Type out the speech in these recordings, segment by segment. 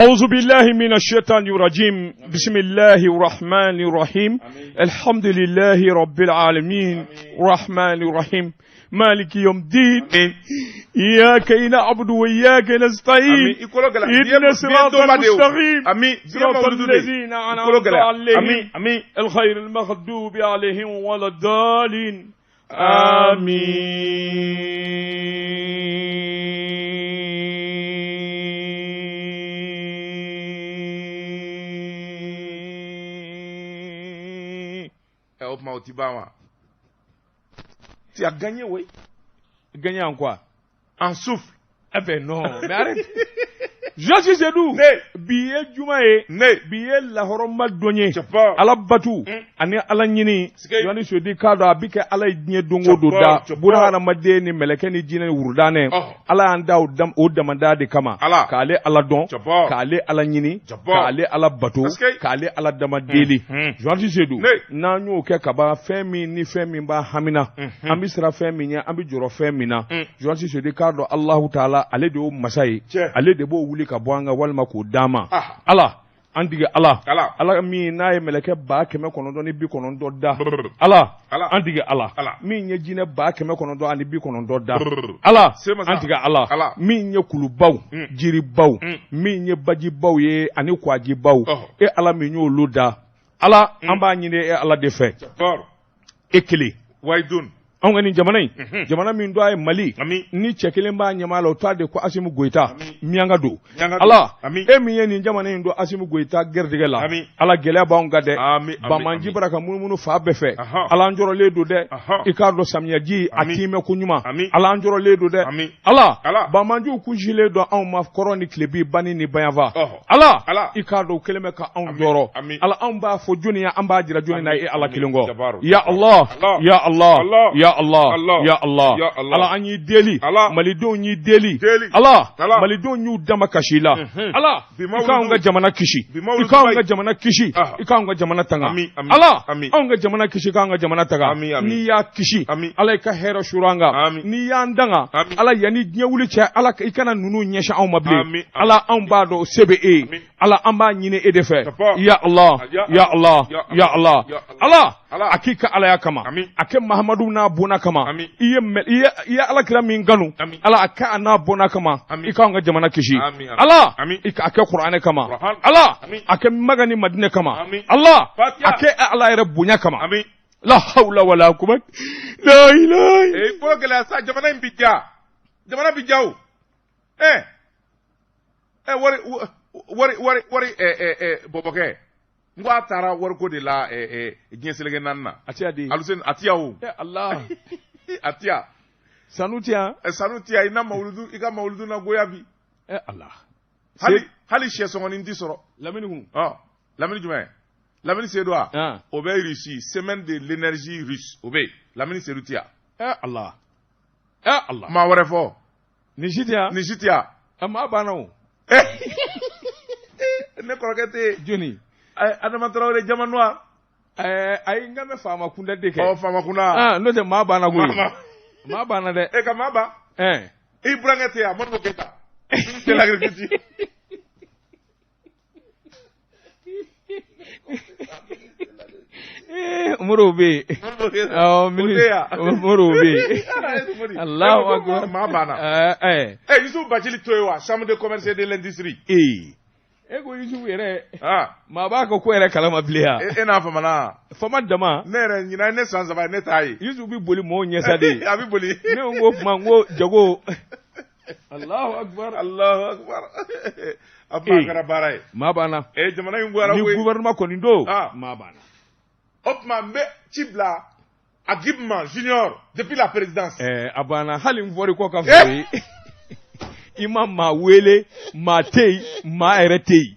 أعوذ بالله من الشيطان الرجيم بسم الله الرحمن الرحيم الحمد لله رب العالمين الرحمن الرحيم مالك يوم الدين إياك نعبد وإياك نستعين اهدنا الصراط المستقيم صراط الذين أنعمت عليهم الخير المغضوب عليهم ولا الضالين آمين. Eh, o tuma o ti ban wa? Tu as gagné, oui. Gagné en quoi? En souffle. Eh ben non, mais arrête. Josi Seydou. Ne. Bi ye juma ye. Ne. Bi ye lahɔrɔma don ye. Cɛfɔ. Ala batu ani ala ɲini. Sike. Joani Seydou k'a dɔn a bi kɛ ala ye diɲɛ don o don Cɛfɔ, da. cɛfɔ. Buna hadamaden ni mɛlɛkɛ ni jinɛ ni wurudanɛ. Ɔhɔ. Ala y'an da o damada de kama. Ala. K'ale ala dɔn. Cɛfɔ. K'ale ala ɲini. Cɛfɔ. K'ale ala bato. Sike. K'ale ala dama deli. Joani Seydou. Ne. N'an y'o kɛ kaban fɛn min ni fɛn min b'a hamina. An bɛ siran fɛn min ɲɛ an bɛ jɔrɔ fɛn min na. Joani Seydou k'a dɔn Alahu taala ale de y'o masa ye. Cɛ. Ale de b'o wuli ka bɔ an kan walima k'o d'an ma. Ah. Ala an digi Ala. Ala. Ala min n'a ye mɛlɛkɛ 999 da. Brr. Ala. Ala. An digi Ala. Ala. Min ye jinɛ 990 da. Brr. Ala. Semasa. An digi Ala. Ala. Min ye kulubaw, jiribaw, min ye bajibaw ye ani kwajibaw. Ɔhɔ. E Ala min y'olu da. Ala an b'a ɲini e Ala de fɛ. Cɛfɔ. E kelen. Wayidun. Anw ka nin jamana in jamana min dɔ a ye Mali Ami. ni cɛ kelen b'a ɲɛmaa la o t'a de ko Asimi Goyita miyanka don. Miyanka don. Ala Ami. e min ye nin jamana in don Asimi Goyita gɛrɛjɛgɛ la. Ami. Ala gɛlɛya b'anw kan dɛ. Ami, ami, Banbaanci ami. bara ka munumunu fan bɛɛ fɛ. Ahan. Ala an jɔrɔlen don dɛ. Ahan. I k'a dɔn samiyaji a Ami. tiimɛ ko ɲuman. Ami. Ala an jɔrɔlen don dɛ. Ami. Ala Ala. banbaanciw kunsilen don anw ma kɔrɔn ni tilebi bani ni bayanfa. Ɔhɔ. Ala Ala. i k'a dɔn u kɛlen bɛ ka anw Ami, jɔrɔ. ami. Ala anw b'a fɔ jɔnni ye an b'a jira jɔnni na Ami, e Ala ami. kelen kɔ. Jabaru. Ya Allah. Allah. Ya Allah. Allah. Ya Allah. Allah. Ya Allah. Ya Allah. Ala an y'i deli. Allah. Malidenw y'i deli. Deli. Ala. Allah. Malidenw y'u dama kasi la. Ala. Bi I k'anw mawuludu. ka jamana kisi. Bi I mawuludu k'anw bayi. ka jamana kisi. Aha. I k'anw ka jamana tanga. Ami, ami, Ala. ami. Anw ka jamana kisi k'anw ka jamana tanga. Ami, ami. N'i y'a kisi. Ami. Ala i ka hɛrɛ suru an kan. Ami. N'i y'an danga. Ami. Ala yanni diɲɛ wuli cɛ Ala i kana ninnu ɲɛsin anw ma bilen. Ami, ami. Ala anw b'a dɔn se bɛ e ye. Ami. Ala an b'a ɲini e de fɛ. Jafa. Ya Allah. Ya Ya Allah. Ya Ya Allah. Ya Allah. Ala. Ala. A k'i ka alaya kama. Ami. A kɛ Mahamadu n'a bonna kama. Ami. I ye mɛ- i ye i ye alakira min kanu. Ami. Ala a kɛ a n'a bonna kama. Ami. I k'anw ka jamana kisi. Ami, ami. Ala. Ami. I k'a kɛ Kuranɛ kama. Qur'an. Ala. Ami. A kɛ Maga ni Madinɛ kama. Ami. Ala. Fatiha. A kɛ Ala yɛrɛ bonya kama. Ami. La hawla wala quwwata. La ilaha illa. Ee kolo gɛlɛya sa jamana in bi ja. Jamana bi ja o. Ɛ. Ɛ wari wari wari wari ɛ ɛ ɛ bɔbɔkɛ. N ko a taara wariko de la ɛ ɛ diɲɛ seleke naani na. A tiya di. Aluseni a tiya o. Eh Allah. A tiya. Sanu tiya. Ɛ sanu tiya i na mawuludu i ka mawuludu na goya bi. Eh Allah. Hali hali sɛ sɔngɔnin ti sɔrɔ. Lamini kun. Ɔ Lamini jumɛn? Lamini Seydou wa? Ah. O bɛ Russie semaine de l'énergie russe o bɛ yen. Lamini Seydou tiya. Eh Allah. Eh Allah. Maa wɛrɛ fɔ. Nin si tiya. Nin si tiya. A maa banna o. Ne kɔrɔkɛ tɛ yen. Jɔnni. Ɛ, Adama Traoré jama noir. Ɛɛ ayi n ka bɛ faama kunda de kɛ. Ɔ faama kunda. Ah n'o tɛ maa banna koyi. Maa- Maa banna dɛ. E ka maa ban. Ɛɛ. I burankɛ tɛ yan Modibo Keyita. Ministre de l'agriculture. Eh, Modibo bɛ yen. Modibo Keyita. Awɔ O tɛ yan. Modibo bɛ yen. Allahu akbar. Maa banna. Ɛɛ ɛɛ. Ɛ Youssouf Bacili to yen wa chambre de commerce et de l'industrie. Ee. E ko Yusufu yɛrɛ Ah maa b'a ka ko yɛrɛ kalama bilen ya. e n'a famana. Fama dama. Ne yɛrɛ ɲinan ye ne san 3 ye ne t'a ye. Yusufu bɛ boli mɔgɔw ɲɛ sa de. A bɛ boli. Ne ko n ko kuma n ko jago. Allahu akbar. Allahu akbar. A kuma Ee. kɛra baara ye. Maa banna. Ee jamana in goyara Ni koyi. gouvernement kɔni don. Ah. Maa banna. O tuma n bɛ ci bila Agib ma junior depuis la présidence. Ɛɛ a banna hali n fɔri kɔ ka fɔ ye. I ma maa wele maa tɛ yen maa yɛrɛ tɛ yen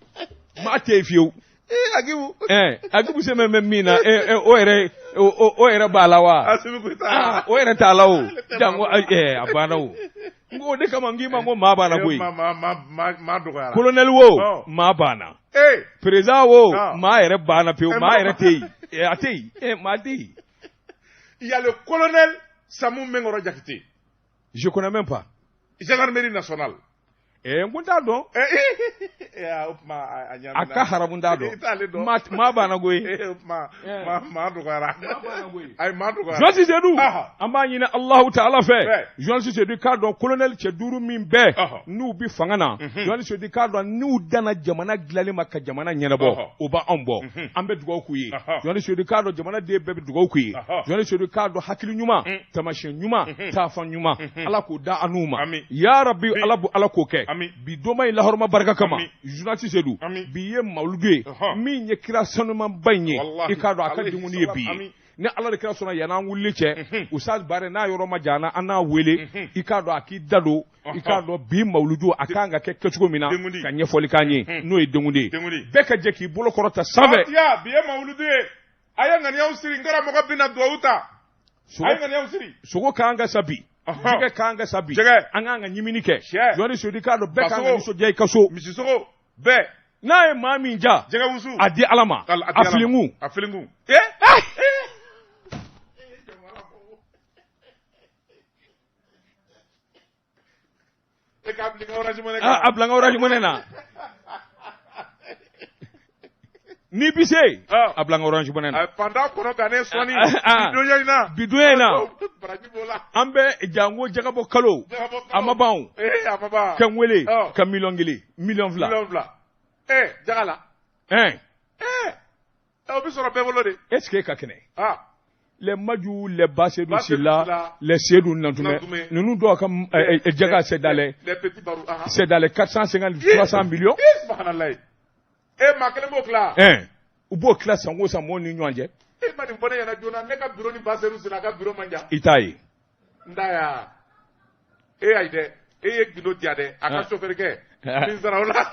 maa tɛ yen fiyewu. Ee Agibu. Ɛɛ Agibu sɛmɛ bɛ min na ɛ ɛ o yɛrɛ o yɛrɛ b'a la wa. Asimi Goyita. Ah, o yɛrɛ t'a la o. Janko ɛɛ a banna o. N ko o de kama n k'i ma n ko maa banna koyi. Maa maa maa maa dɔgɔyara. Colonel wo Ɔ. maa banna. Ee. Président wo Ah. maa yɛrɛ banna pewu Eh, maa maa yɛrɛ tɛ yen. Ɛ a tɛ yen ɛ maa tɛ yen. Il y a le colonel Samou Mengoro Diakité. Je connais même pas. Gendarmerie nationale. N ko n t'a dɔn. O tuma a ɲaamina. A ka haramu t'a dɔn. I t'ale dɔn. Maa banna koyi. O tuma maa dɔgɔyara. Ayi, maa dɔgɔyara. Journaliste Seydou, an b'a ɲini Alahu taala fɛ. Journaliste Seydou k'a dɔn colonel cɛ duuru min bɛɛ n'u bi fanga na. Journaliste Seydou k'a dɔn n'u danna jamana dilanni ma ka jamana ɲɛnabɔ, o b'anw bɔ. An bɛ dugawu k'u ye. Journaliste Seydou k'a dɔn jamana den bɛɛ bɛ dugawu k'u ye. Journaliste Seydou k'a dɔn hakili ɲuman, taamasiyɛn ɲuman, taafan ɲuman, Ala k'o da an n'u ma. Ya Rabbi, Ala Ala k'o kɛ. Bi donba in lahɔrɔma barika kama, journaliste Seydou, bi ye mawuludu ye min ye kira sanumanba in ye, i k'a dɔn a ka denkundi ye bi ye. Ni Ala de kira sɔnna yan'an wulili cɛ, Ustaz Bare n'a yɔrɔ ma jan an n'a wele, i k'a dɔn a k'i da don, i k'a dɔn bi mawuludu a kan ka kɛ kɛcogo min na, ka ɲɛfɔli k'an ye, n'o ye denkundi ye. Bɛɛ ka jɛ k'i bolo kɔrɔta sanfɛ. Fatiya, bi ye mawuludu ye, a ye ŋaniyaw siri, n karamɔgɔ bɛna duwawu ta. A ye ŋaniyaw siri. Sogo k'an ka sa bi. Jɛgɛ k'an ka sa bi. An k'an ka ɲimini kɛ. Journaliste Seydou k'a dɔn bɛɛ k'an ka nisɔndiya i ka so. Misisogo bɛɛ. N'a ye maa min ja. Jɛgɛ wusu. A di Ala ma. A filinkun. A filinkun. E k'a bila i ka Orange Money kan. A bila n ka Orange Money na. N'i bi se, a bila n ka Orange Money na. Panda kɔnɔ ka ne sɔnni. Bi donya in na. Bi donya in na. Baraji b'o la. An bɛ jango jagabɔ kalo. A ma ban o. A ma ban. Ka n wele. Ka miliyɔn kelen, miliyɔn fila. Miliyɔn fila. Jaga la. O bɛ sɔrɔ bɛɛ bolo de. Est ce que e ka kɛnɛ? Les Madiou, les Baseydou Sylla, les Seydou Nantoumé, ninnu dɔw ka jaga c'est dans les c'est dans les 450 300 millions. Subahanallahi. E maa kelen b'o tila. U b'o tila san o san mɔgɔw ni ɲɔgɔn cɛ. E ma nin fɔ ne ɲɛna joona, ne ka bureau ni Baseydou Sylla ka bureau man jan. I t'a ye. N t'a ye wa? E ayi dɛ, e ye gundo diya dɛ, a ka chauffeur kɛ. Min sara o la.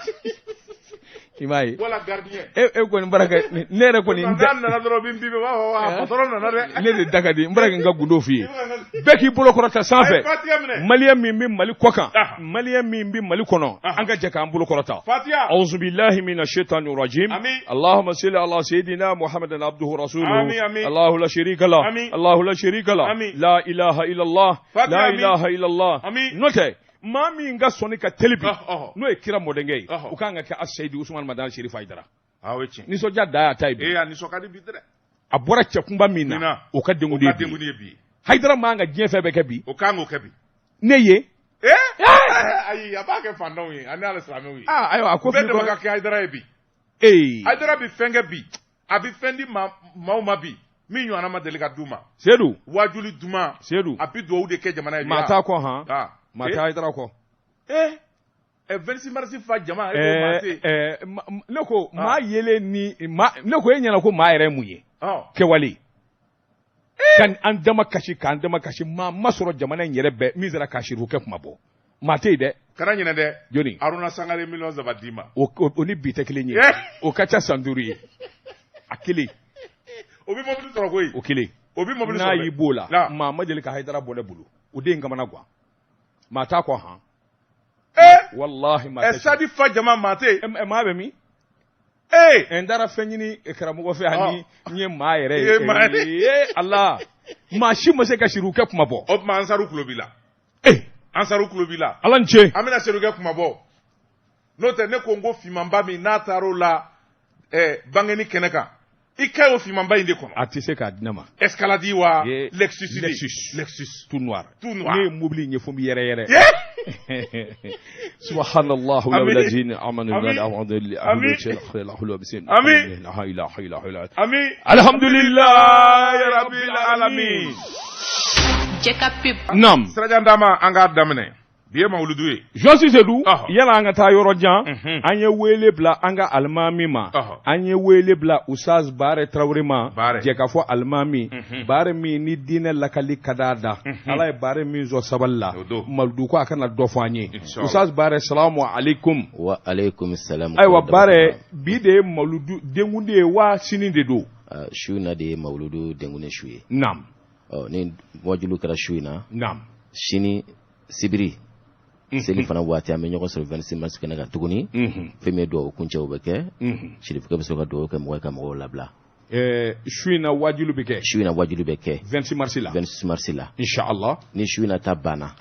I m'a ye. Wala gardien. E kɔni bara kɛ ne yɛrɛ kɔni. N'a nana dɔrɔn bi n bi bɛ b'a fɔ wa patron nana dɛ. Ne de da ka di n bara kɛ n ka gundo f'i ye. Bɛɛ k'i bolo kɔrɔta sanfɛ. Maliyɛn min bɛ Mali kɔ kan, Maliyɛn min bɛ Mali kɔnɔ, an ka jɛ k'an bolo kɔrɔta. Fatiya. Awuzu billahi mina shaitani rajim. Allahumma salli ala sayyidina Muhammadan abduhu rasuluhu. Allahu la sharika lah. Allahu la sharika lah. La ilaha illallah. La ilaha illallah. N'o tɛ. Maa min ka sɔnni ka teli bi, n'o ye kira mɔdenkɛ ye, o kan ka kɛ Aseyidi Usumani Madani Serifu Hayidara. Nisɔndiya dan y'a ta ye bi. A nisɔn ka di bi dɛ. A bɔra cɛkunba min na, o ka denkundi ye bi. Hayidara man ka diɲɛ fɛn bɛɛ kɛ bi. O kan k'o kɛ bi. Ne ye. Ayi, a b'a kɛ fantanw ye ani hali silamɛw ye. Ayiwa, a ko bɛɛ dama ka kɛ Hayidara ye bi. Hayidara bɛ fɛn kɛ bi, a bɛ fɛn di maaw ma bi min ɲɔgɔnna ma deli ka d'u ma. Seydou. Wajuli duman. Seydou. A bɛ dugawu de kɛ jamana ye. Maa t'a kɔ han. Maa t'a Hayidara kɔ. 26 mars fa jama e ko maa se. Ne ko maa yelen ni maa, ne ko e ɲɛna ko maa yɛrɛ ye mun ye? Kɛwale. Ka an dama kasi, k'an dama kasi, maa ma sɔrɔ jamana in yɛrɛ bɛɛ min sera k'a sirifu kɛ kuma bɔ. Maa tɛ yen dɛ. Kana ɲinɛ dɛ. Jɔni? Aruna Sangare miliyɔn 3 d'i ma. O ni bi tɛ kelen ye. O ka ca san 5 ye. A kelen. O bɛ mobili sɔrɔ koyi. O kelen. O bɛ mobili sɔrɔ. N'a y'i b'o la, maa ma deli ka Hayidara bɔ ne bolo. O den kamana gan. Maa t'a kɔ han. Walahi maa tɛ. Sadi fa jama maa tɛ. Maa bɛ min? N taara fɛn ɲini karamɔgɔ fɛ ani n ye maa yɛrɛ ye. Ala, maa si ma se ka siriw kɛ kuma bɔ. O tuma Ansaru tulo b'i la. Ansaru tulo b'i la. Ala ni ce. An bɛna siriw kɛ kuma bɔ. N'o tɛ ne ko n ko finmanba min n'a taar'o la bangeni kɛnɛ kan. I ka o finmanba in de kɔnɔ. A tɛ se k'a di ne ma. Escalade wa Lexus. Lexus. Lexus. Tout noir. Tout noir. Ne ye mobili in ye fo n bɛ yɛrɛ yɛrɛ. Subhanallah wa lazina amanu Amin. Amin. Alhamdulillahi rabbil alamin. Jɛka pub. Naam. Sirajan Dama, an k'a daminɛ. Bi ye mawuludu ye. Journaliste Seydou, yala an ka taa yɔrɔ jan, an ye wele bila an ka alimami ma, an ye wele bila Ustaz Bare Traoré ma, jɛ k'a fɔ alimami, Bare min ni diinɛ lakali ka d'a da, Ala ye Bare min sɔn sabali la, mawuludu ko a kana dɔ fɔ an ye. Ustaz Bare, salamu aleykum. Wa aleykum salam. Ayiwa Bare, bi de ye mawuludu denkundi ye wa sini de don? Su in na de ye mawuludu denkundi su ye. Naam. Ni wajulu kɛra su in na. Naam. Sini sibiri. Seli fana waati an bɛ ɲɔgɔn sɔrɔ 26 mars kɛnɛ kan tuguni. Fɛn min ye dugawu kuncɛw bɛ kɛ. Sirifukɛ bɛ sɔrɔ ka dugawu kɛ mɔgɔ ye ka mɔgɔw labila. Su in na wajulu bɛ kɛ. Su in na wajulu bɛ kɛ. 26 mars la. 26 mars la. Inshallah. Ni su in na ta banna.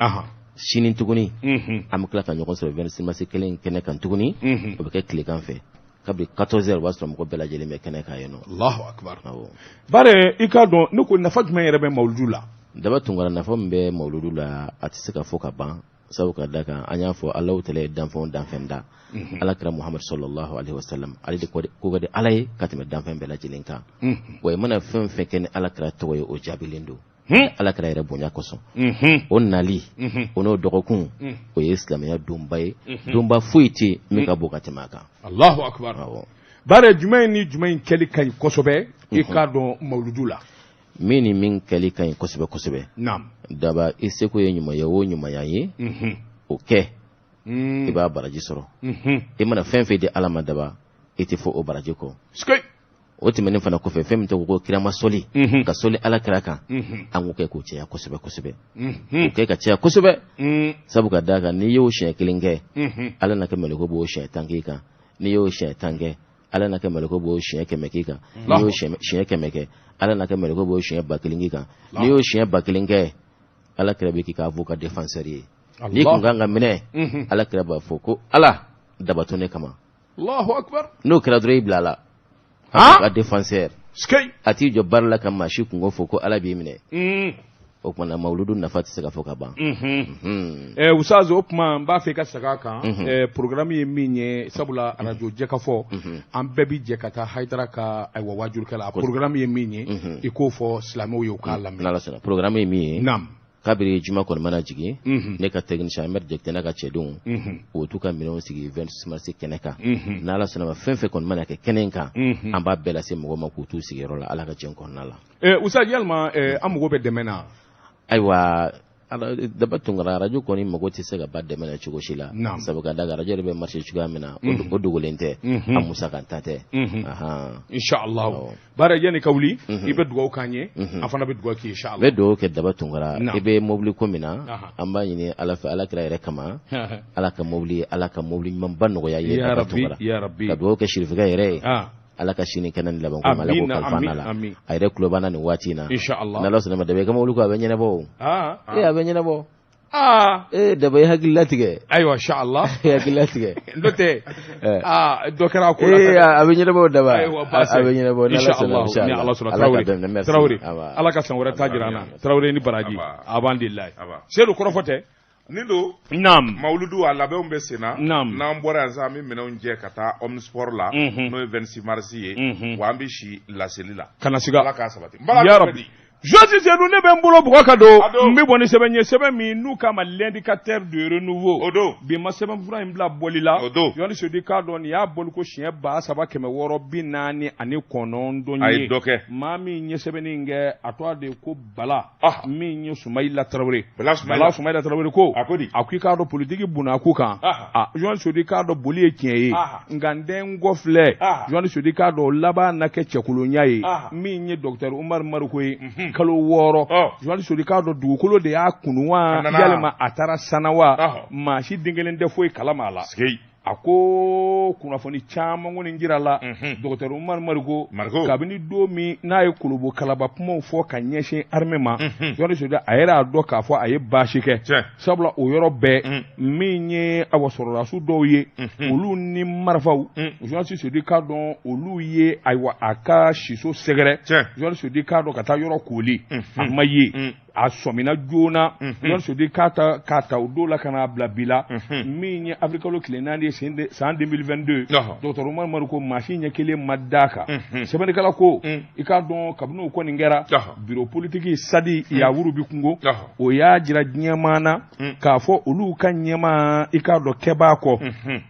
Sini tuguni, an bɛ tila ka ɲɔgɔn sɔrɔ 26 mars kelen kɛnɛ kan tuguni. O bɛ kɛ tilegan fɛ kabini 14 heures, o b'a sɔrɔ mɔgɔ bɛɛ lajɛlen bɛ kɛnɛ kan yen nɔ. Allahu akbar. Awɔ. Bare, i k'a dɔn ne ko nafa jumɛn yɛrɛ bɛ mawuludu la? Daba Tunkara, nafa min bɛ mawuludu la, a tɛ se ka fɔ ka ban, sabu ka da kan an y'a fɔ, Alahu Taala ye danfɛn o danfɛn da, Ala kira Muhamadu sallallahu alaihi wasallam, ale de ko ka di Ala ye ka tɛmɛ danfɛn bɛɛ lajɛlen kan. Wa i mana fɛn o fɛn kɛ ni Ala kira tɔgɔ ye, o jaabilen don Ala kira yɛrɛ bonya kosɔn. O nali, o n'o dɔgɔkun, o ye silamɛya donba ye, donba foyi tɛ yen min ka bon ka tɛmɛ a kan. Allahu akbar. Awɔ. Bare, jumɛn ni jumɛn in kɛli ka ɲi kosɛbɛ, i k'a dɔn, mawuludu la? Min ni min kɛli ka ɲi kosɛbɛ kosɛbɛ? Daba, i seko ye ɲumanya o ɲumanya ye, o kɛ, i b'a baraji sɔrɔ. I mana fɛn fɛn di Ala ma, daba, i tɛ fɔ o baraji kɔ. O tɛmɛnen fana kɔfɛ, fɛn min tɔgɔ ko kirama sɔli, ka sɔli Ala kira kan, an k'o kɛ k'o caya kosɛbɛ kosɛbɛ, k'o kɛ ka caya kosɛbɛ, sabu ka d'a kan, n'i y'o siɲɛ kelen kɛ, Ala na kɛ mɛlɛkɛ b'o siɲɛ 10 k'i kan. N'i y'o siɲɛ 10 kɛ, Ala na kɛ mɛlɛkɛ b'o siɲɛ 100 k'i kan. N'i y'o siɲɛ 100 kɛ, Ala na kɛ mɛlɛkɛ b'o siɲɛ 1000 k'i kan. N'i y'o siɲɛ 1000 kɛ, Ala kira bɛ k'i ka avocat défenseur ye. N'i kun kan ka minɛ, Ala kira b'a fɔ ko Ala daba to ne kama. Allahu akbar. N'o kɛra dɔrɔn, i bila la avocat défenseur. A t'i jɔ baara la ka maa si kunko fɔ ko Ala b'i minɛ. O tuma na, mawuludu nafa tɛ se ka fɔ ka ban. Ustaz, o tuma n b'a fɛ i ka segin a kan, programme ye min ye, sabula arajo Jɛkafɔ, an bɛɛ bi jɛ ka taa Hayidara ka, ayiwa, wajurukɛ la. A programme ye min ye, i k'o fɔ silamɛw ye, u k'a lamɛn. N'Ala sɔnna, programme ye min ye, kabiri juma kɔni mana jigin, ne ka technicien Ahmed Jakite n'a ka cɛdenw, u t'u ka minɛnw sigi 26 mars kɛnɛ kan. N'Ala sɔnna ma, fɛn fɛn kɔni mana kɛ kɛnɛ in kan, an b'a bɛɛ lase mɔgɔw ma k'u t'u sigiyɔrɔ la, Ala ka jɛn kɔnɔna la. Ustaz, yalima an mago bɛ dɛmɛ na? Ayiwa, Daba Tunkara, arajo kɔni mago tɛ se ka ba dɛmɛ na cogo si la, sabu ka da kan arajo yɛrɛ bɛ marché cogoya min na, o dogolen tɛ, a musaka ta tɛ. Inshallah. Baara, yanni ka wuli, i bɛ dugawu k'an ye, an fana bɛ dugawu k'i ye, inshallah. N bɛ dugawu kɛ, Daba Tunkara. I bɛ mobili ko min na, an b'a ɲini Ala fɛ, Ala kira yɛrɛ kama, Ala ka mobili, Ala ka mobili ɲumanba nɔgɔya ye, Daba Tunkara. Ka dugawu kɛ Sirifikɛ yɛrɛ ye, Ala ka sini kɛnɛ ni laban ko ma, Ala k'o kalifa n'a la. A yɛrɛ tulo b'an na nin waati in na. N'Ala sɔnna ma, Daba, i ka mobili ko a bɛ ɲɛnabɔ o. Ee, a bɛ ɲɛnabɔ. Ee Daba, i hakili latigɛ. Ayiwa, inshallah. I hakili latigɛ. N'o tɛ, dɔ kɛra a ko la. Ee, a bɛ ɲɛnabɔ, Daba. Ayiwa, baasi. A bɛ ɲɛnabɔ n'Ala sɔnna. Ni Ala sɔnna. Tarawele, Tarawele, Ala ka san wɛrɛ ta jira an na. Tarawele ni baraji, a b'an deli. Sedu, kɔrɔfɔ tɛ. Nin don. Mawuludu a labɛnw bɛ sen na. N'an bɔra yan sisan, an bɛ minɛnw jɛ ka taa Omnisport la, n'o ye 26 mars ye. Wa an bɛ si laseli la. Kana siga. Ala k'a sabati. Ya Rabbi. Josi Sedu, ne bɛ n bolo bugɔ ka don. N bɛ bɔ ni sɛbɛn ye, sɛbɛn min n'u k'a ma L'Indicateur du Renouveau. O don. Bi ma sɛbɛnfura in bila bɔli la. O don. Yɔni Sedu, k'a dɔn nin y'a bɔli ko siɲɛ 3649 ye. A ye dɔ kɛ. Maa min ye sɛbɛnni in kɛ, a tɔgɔ de ye ko Bala. Min ye Sumayila Tarawele. Bala Sumayila. Bala Sumayila Tarawele ko. A ko di? A ko i k'a dɔn politiki bunakun kan. A Journal Sedu, k'a dɔn boli ye tiɲɛ ye. Nka n den kɔ filɛ. Journal Sedu, k'a dɔn o laban na kɛ cɛkolonya ye. Min ye docteur Umaru Mariko ye. Kalo 6. Journal Sedu, k'a dɔn dugukolo de y'a kunu wa, yalima a taara sanna wa, maa si den kelen tɛ foyi kalama a la. A ko kunnafoni caman kɔni jira la, docteur Umaru Mariko, kabini don min n'a ye kolobo kalaba kumaw fɔ ka ɲɛsin armée ma, Journal Sedu, a yɛrɛ y'a dɔn k'a fɔ a ye baasi kɛ, sabula o yɔrɔ bɛɛ, min ye awa sɔrɔdasiw dɔw ye, olu ni marifaw, Journal Sedu, k'a dɔn olu ye, ayiwa, a ka siso sɛgɛrɛ. Journal Sedu, k'a dɔn ka taa yɔrɔ kooli, a ma ye, a sɔmina joona. Journal Sedu, k'a ta k'a ta o don la ka n'a bila bi la, min ye avril kalo tile 4 ye san 2022, docteur Umaru Mariko, maa si ɲɛ kelen ma d'a kan. Sɛbɛnnikɛla ko i k'a dɔn kabini o kɔni kɛra, bureau politique Sadi Yawuru bi kungo, o y'a jira diɲɛmaa na k'a fɔ olu ka ɲɛmaa, i k'a dɔn kɛbaa kɔ.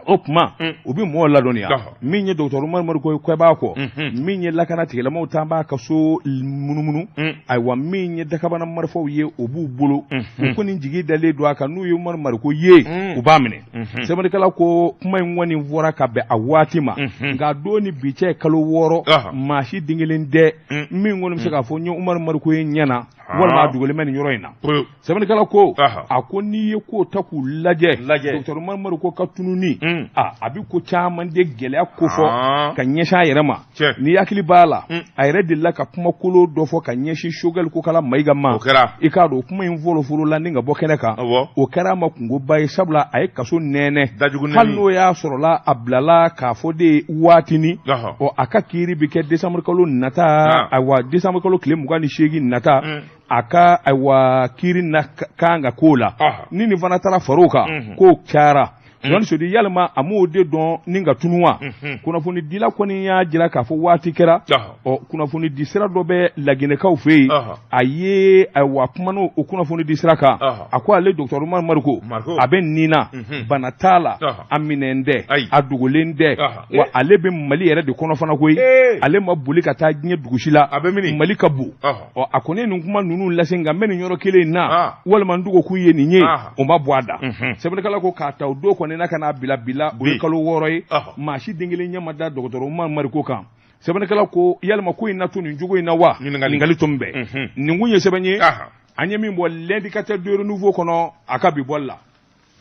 O tuma u bɛ mɔgɔw ladɔnniya, min ye docteur Umaru Mariko ye kɛbaa kɔ, min ye lakana tigilamaw taa b'a ka so munumunu. Ayiwa, min ye dakabana marifaw ye, o b'u bolo, u kɔni jigi dalen don a kan, n'u ye Umaru Mariko ye, u b'a minɛ. Sɛbɛnnikɛla ko kuma in kɔni fɔra ka bɛn a waati ma, nka don ni bi cɛ kalo 6, maa si den kelen tɛ min kɔni bɛ se k'a fɔ n ye Umaru Mariko ye ɲɛ na, walima a dogolen bɛ nin yɔrɔ in na. Sɛbɛnnikɛla ko, a ko n'i ye ko ta k'u lajɛ, docteur Umaru Mariko ka tununi A bɛ ko caman de gɛlɛya kofɔ ka ɲɛsin a yɛrɛ ma. N'i hakili b'a la, a yɛrɛ delila ka kumakolo dɔ fɔ ka ɲɛsin Choguel Kokala Mayiga ma. I k'a dɔn, kuma in fɔlɔfɔlɔ la ni ka bɔ kɛnɛ kan, o kɛra a ma kunkoba ye, sabula a ye kaso nɛnɛ. Hali n'o y'a sɔrɔla a bilala k'a fɔ de waatinin, ɔ, a ka kiiri bɛ kɛ décembre kalo nata, ayiwa, décembre kalo tile 28 nata, a ka, ayiwa, kiiri na kan ka k'o la. Ni nin fana taara far'o kan, k'o cayara. Journaliste Seydou, yalima a m'o de dɔn ni ka tunu wa? Kunnafonidila kɔni y'a jira k'a fɔ waati kɛra, ɔ, kunnafoni di sira dɔ bɛ Laginɛkaw fɛ yen, a ye, ayiwa, kuma n'o o kunnafoni di sira kan. A ko ale docteur Umaru Mariko, a bɛ nin na, bana t'a la, a minɛn tɛ, a dogolen tɛ, wa ale bɛ Mali yɛrɛ de kɔnɔ fana koyi. Ale ma boli ka taa diɲɛ dugu si la, Mali ka bon. Ɔ, a kɔni ye nin kuma ninnu lase, nka n bɛ nin yɔrɔ kelen in na, walima n dogo kun ye nin ye, o ma bɔ a da. Sɛbɛnnikɛla ko k'a ta o don kɔni na ka n'a bila bi la, o ye kalo 6 ye, maa si den kelen ɲɛ ma da dɔgɔtɔrɔ Umaru Mariko kan. Sɛbɛnnikɛla ko yalima ko in na to nin cogo in na wa? Ɲininkali tun bɛ nin kun ye sɛbɛn ye an ye min bɔ L'Indicateur du Renouveau kɔnɔ a ka bi bɔli la.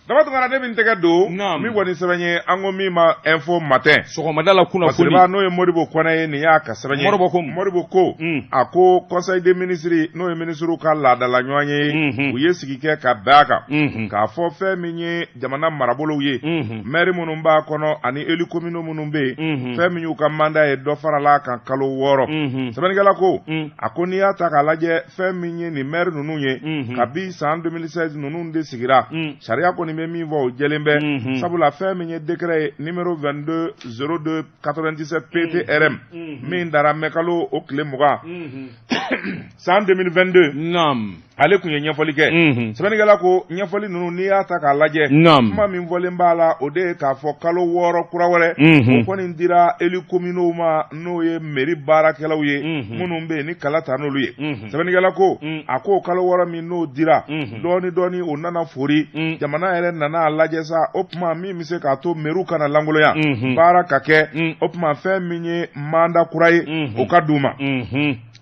Daba Tunkara, ne bɛ n tɛgɛ don min kɔni sɛbɛn ye, an ko min ma Info Matin. Sɔgɔmada la kunnafoni. Parce n'o ye Modibo Kɔnɛ ye, nin y'a ka sɛbɛn ye. Modibo ko. Modibo ko, a ko conseil des ministres, n'o ye ministres ka laadala ɲɔgɔn ye, u ye sigi kɛ ka bɛn a kan k'a fɔ fɛn min ye jamana marabolow ye, maire minnu b'a kɔnɔ ani élus communaux minnu bɛ yen, fɛn min y'u ka mandat ye, dɔ farala a kan kalo 6. Sɛbɛnnikɛla ko, a ko n'i y'a ta k'a lajɛ, fɛn min ye nin maire ninnu ye, kabi san 2016 ninnu de sigira, sariya kɔni bɛ min fɔ, o jɛlen bɛ, sabula fɛn min ye décret ye numéro 22 02 97 PTRM min dara mɛkalo o tile 20 san 2022, ale tun ye ɲɛfɔli kɛ. Sɛbɛnnikɛla ko ɲɛfɔli ninnu, n'i y'a ta k'a lajɛ, kuma min fɔlen b'a la, o de ye k'a fɔ kalo 6 kura wɛrɛ, o kɔni dira élus communaux ma, n'o ye mairie baarakɛlaw ye minnu bɛ yen ni kala ta n'olu ye. Sɛbɛnnikɛla ko, a ko kalo 6 min n'o dira, dɔɔni dɔɔni o nana fori. Jamana yɛrɛ nana a lajɛ sa, o tuma min bɛ se k'a to mairie kana lankolonya, baara ka kɛ, o tuma fɛn min ye mandat kura ye, o ka d'u ma.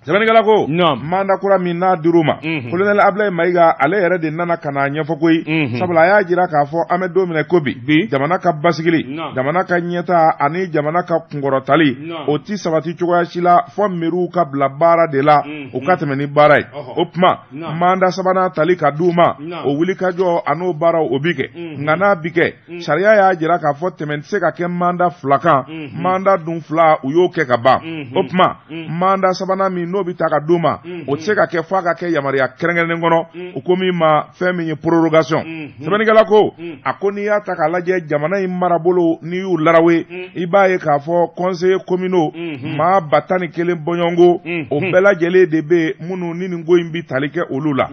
Sɛbɛnnikɛla ko mandat kura min n'a dir'u ma, colonel Ablaye Mayiga, ale yɛrɛ de nana ka n'a ɲɛfɔ koyi, sabula a y'a jira k'a fɔ an bɛ don min na ko bi, jamana ka basigili, jamana ka ɲɛta ani jamana ka kunkɔrɔtali, o ti sabati cogoya si la fɔ mairie ka bila baara de la, u ka tɛmɛ ni baara ye. O tuma mandat sabanan tali ka d'u ma, o wulikajɔ a n'o baaraw, o bi kɛ. Nka n'a bi kɛ, sariya y'a jira k'a fɔ tɛmɛ tɛ se ka kɛ mandat fila kan. Mandat dun fila, u y'o kɛ ka ban. O tuma mandat sabanan min n'o bɛ ta ka d'u ma, o tɛ se ka kɛ f'a ka kɛ yamaruya kɛrɛnkɛrɛnnen kɔnɔ, o ko min ma fɛn min ye prorogation. Sɛbɛnnikɛla ko, a ko n'i y'a ta k'a lajɛ, jamana in marabolo, n'i y'u larawe, i b'a ye k'a fɔ conseillers communaux maa 11 000 bɔɲɔgɔnko, o bɛɛ lajɛlen de bɛ yen minnu ni nin ko in bɛ tali kɛ olu la.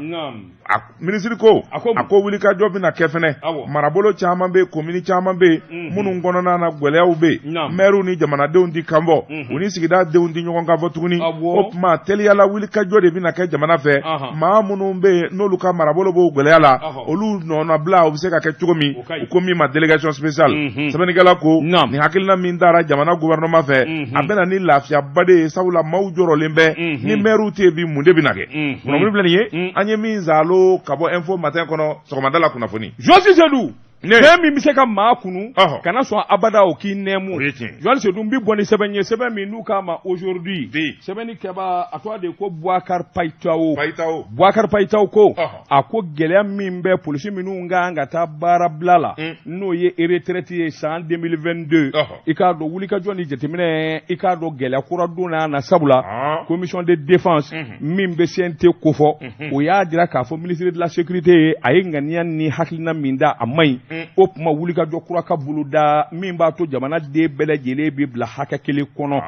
A minisiri ko, a ko wulikajɔ bɛna kɛ fɛnɛ. Marabolo caman bɛ yen, komini caman bɛ yen minnu kɔnɔna na gɛlɛyaw bɛ yen, mɛriw ni jamanadenw ti kan fɔ, u ni sigida denw ti ɲɔgɔn kan fɔ tuguni. O tuma teliyala wulikajɔ de bɛna kɛ jamana fɛ, maa minnu bɛ yen n'olu ka marabolo b'o gɛlɛya la, olu nɔnabila o bɛ se ka kɛ cogo min, u ko min ma délégation spéciale. Sɛbɛnnikɛla ko nin hakilina min taara jamana gouvernement fɛ, a bɛna ni lafiyaba de ye, sabula maaw jɔrɔlen bɛ ni mɛriw tɛ yen bi, mun de bɛna kɛ? Kunnafoni filɛ nin ye, an ye min zalo ka bɔ Info Matin kɔnɔ, sɔgɔmada la kunnafoni. Journaliste Seydou, fɛn min bɛ se ka maa kunu, kana sɔn abada o k'i nɛɛmu. O ye tiɲɛ. Journaliste Seydou, n bɛ bɔ ni sɛbɛn ye, sɛbɛn min n'u k'a ma Aujourd'hui. Sɛbɛnni kɛba, a tɔgɔ de ko Boubacar Payitao. Payitao. Boubacar Payitao ko, a ko gɛlɛya min bɛ polisi minnu kan ka taa baarabila la, n'o ye retraite ye san 2022, i k'a dɔn wulikajɔ ni jateminɛ, i k'a dɔn gɛlɛya kura donna na, sabula commission de défense min bɛ CNT kofɔ, o y'a jira k'a fɔ ministre de la sécurité ye, a ye ŋaniya ni hakilina min da, a man ɲi. O tuma wulikajɔ kura ka boloda min b'a to jamana den bɛɛ lajɛlen bɛ bila hakɛ kelen kɔnɔ.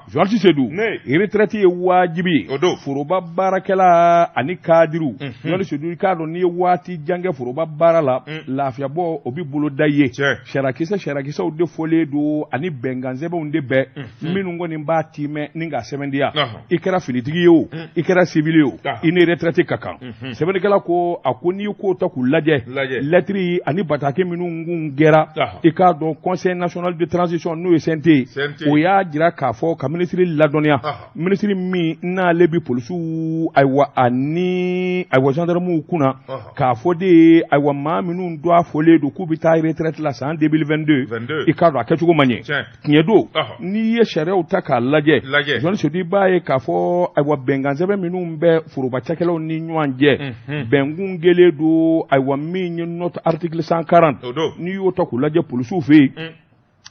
Journaliste Seydou, retraite ye wajibi ye foroba baarakɛla ani kadiriw. Journaliste Seydou, i k'a dɔn n'i ye waati jan kɛ foroba baara la, lafiyabɔ o bɛ boloda ye. Sariyakisɛw de fɔlen don ani bɛnkan sɛbɛnw de bɛɛ minnu kɔni b'a timɛ ni k'a sɛbɛntiya. I kɛra finitigi ye o, i kɛra civil ye o, i ni retraite ka kan. Sɛbɛnnikɛla ko a ko n'i ye ko ta k'u lajɛ, lɛtiri ani bataki minnu kun kɛra, i k'a dɔn Conseil national de transition, n'o ye CNT ye, o y'a jira k'a fɔ ka minisiri ladɔnniya, minisiri min n'ale bɛ polisiw, ayiwa, ani ayiwa gendarmew kunna, k'a fɔ de ye, ayiwa, maa minnu don a fɔlen don k'u bɛ taa retraite la san 2022, i k'a dɔn a kɛcogo man ɲɛ. Tiɲɛ don, n'i ye sariyaw ta k'a lajɛ, Jɔni Sedu, i b'a ye k'a fɔ, ayiwa, bɛnkansɛbɛn minnu bɛ foroba cakɛlaw ni ɲɔgɔn cɛ, bɛnkun kɛlen don, ayiwa, min ye notre article 140, n'i y'o ta k'u lajɛ polisiw fɛ yen,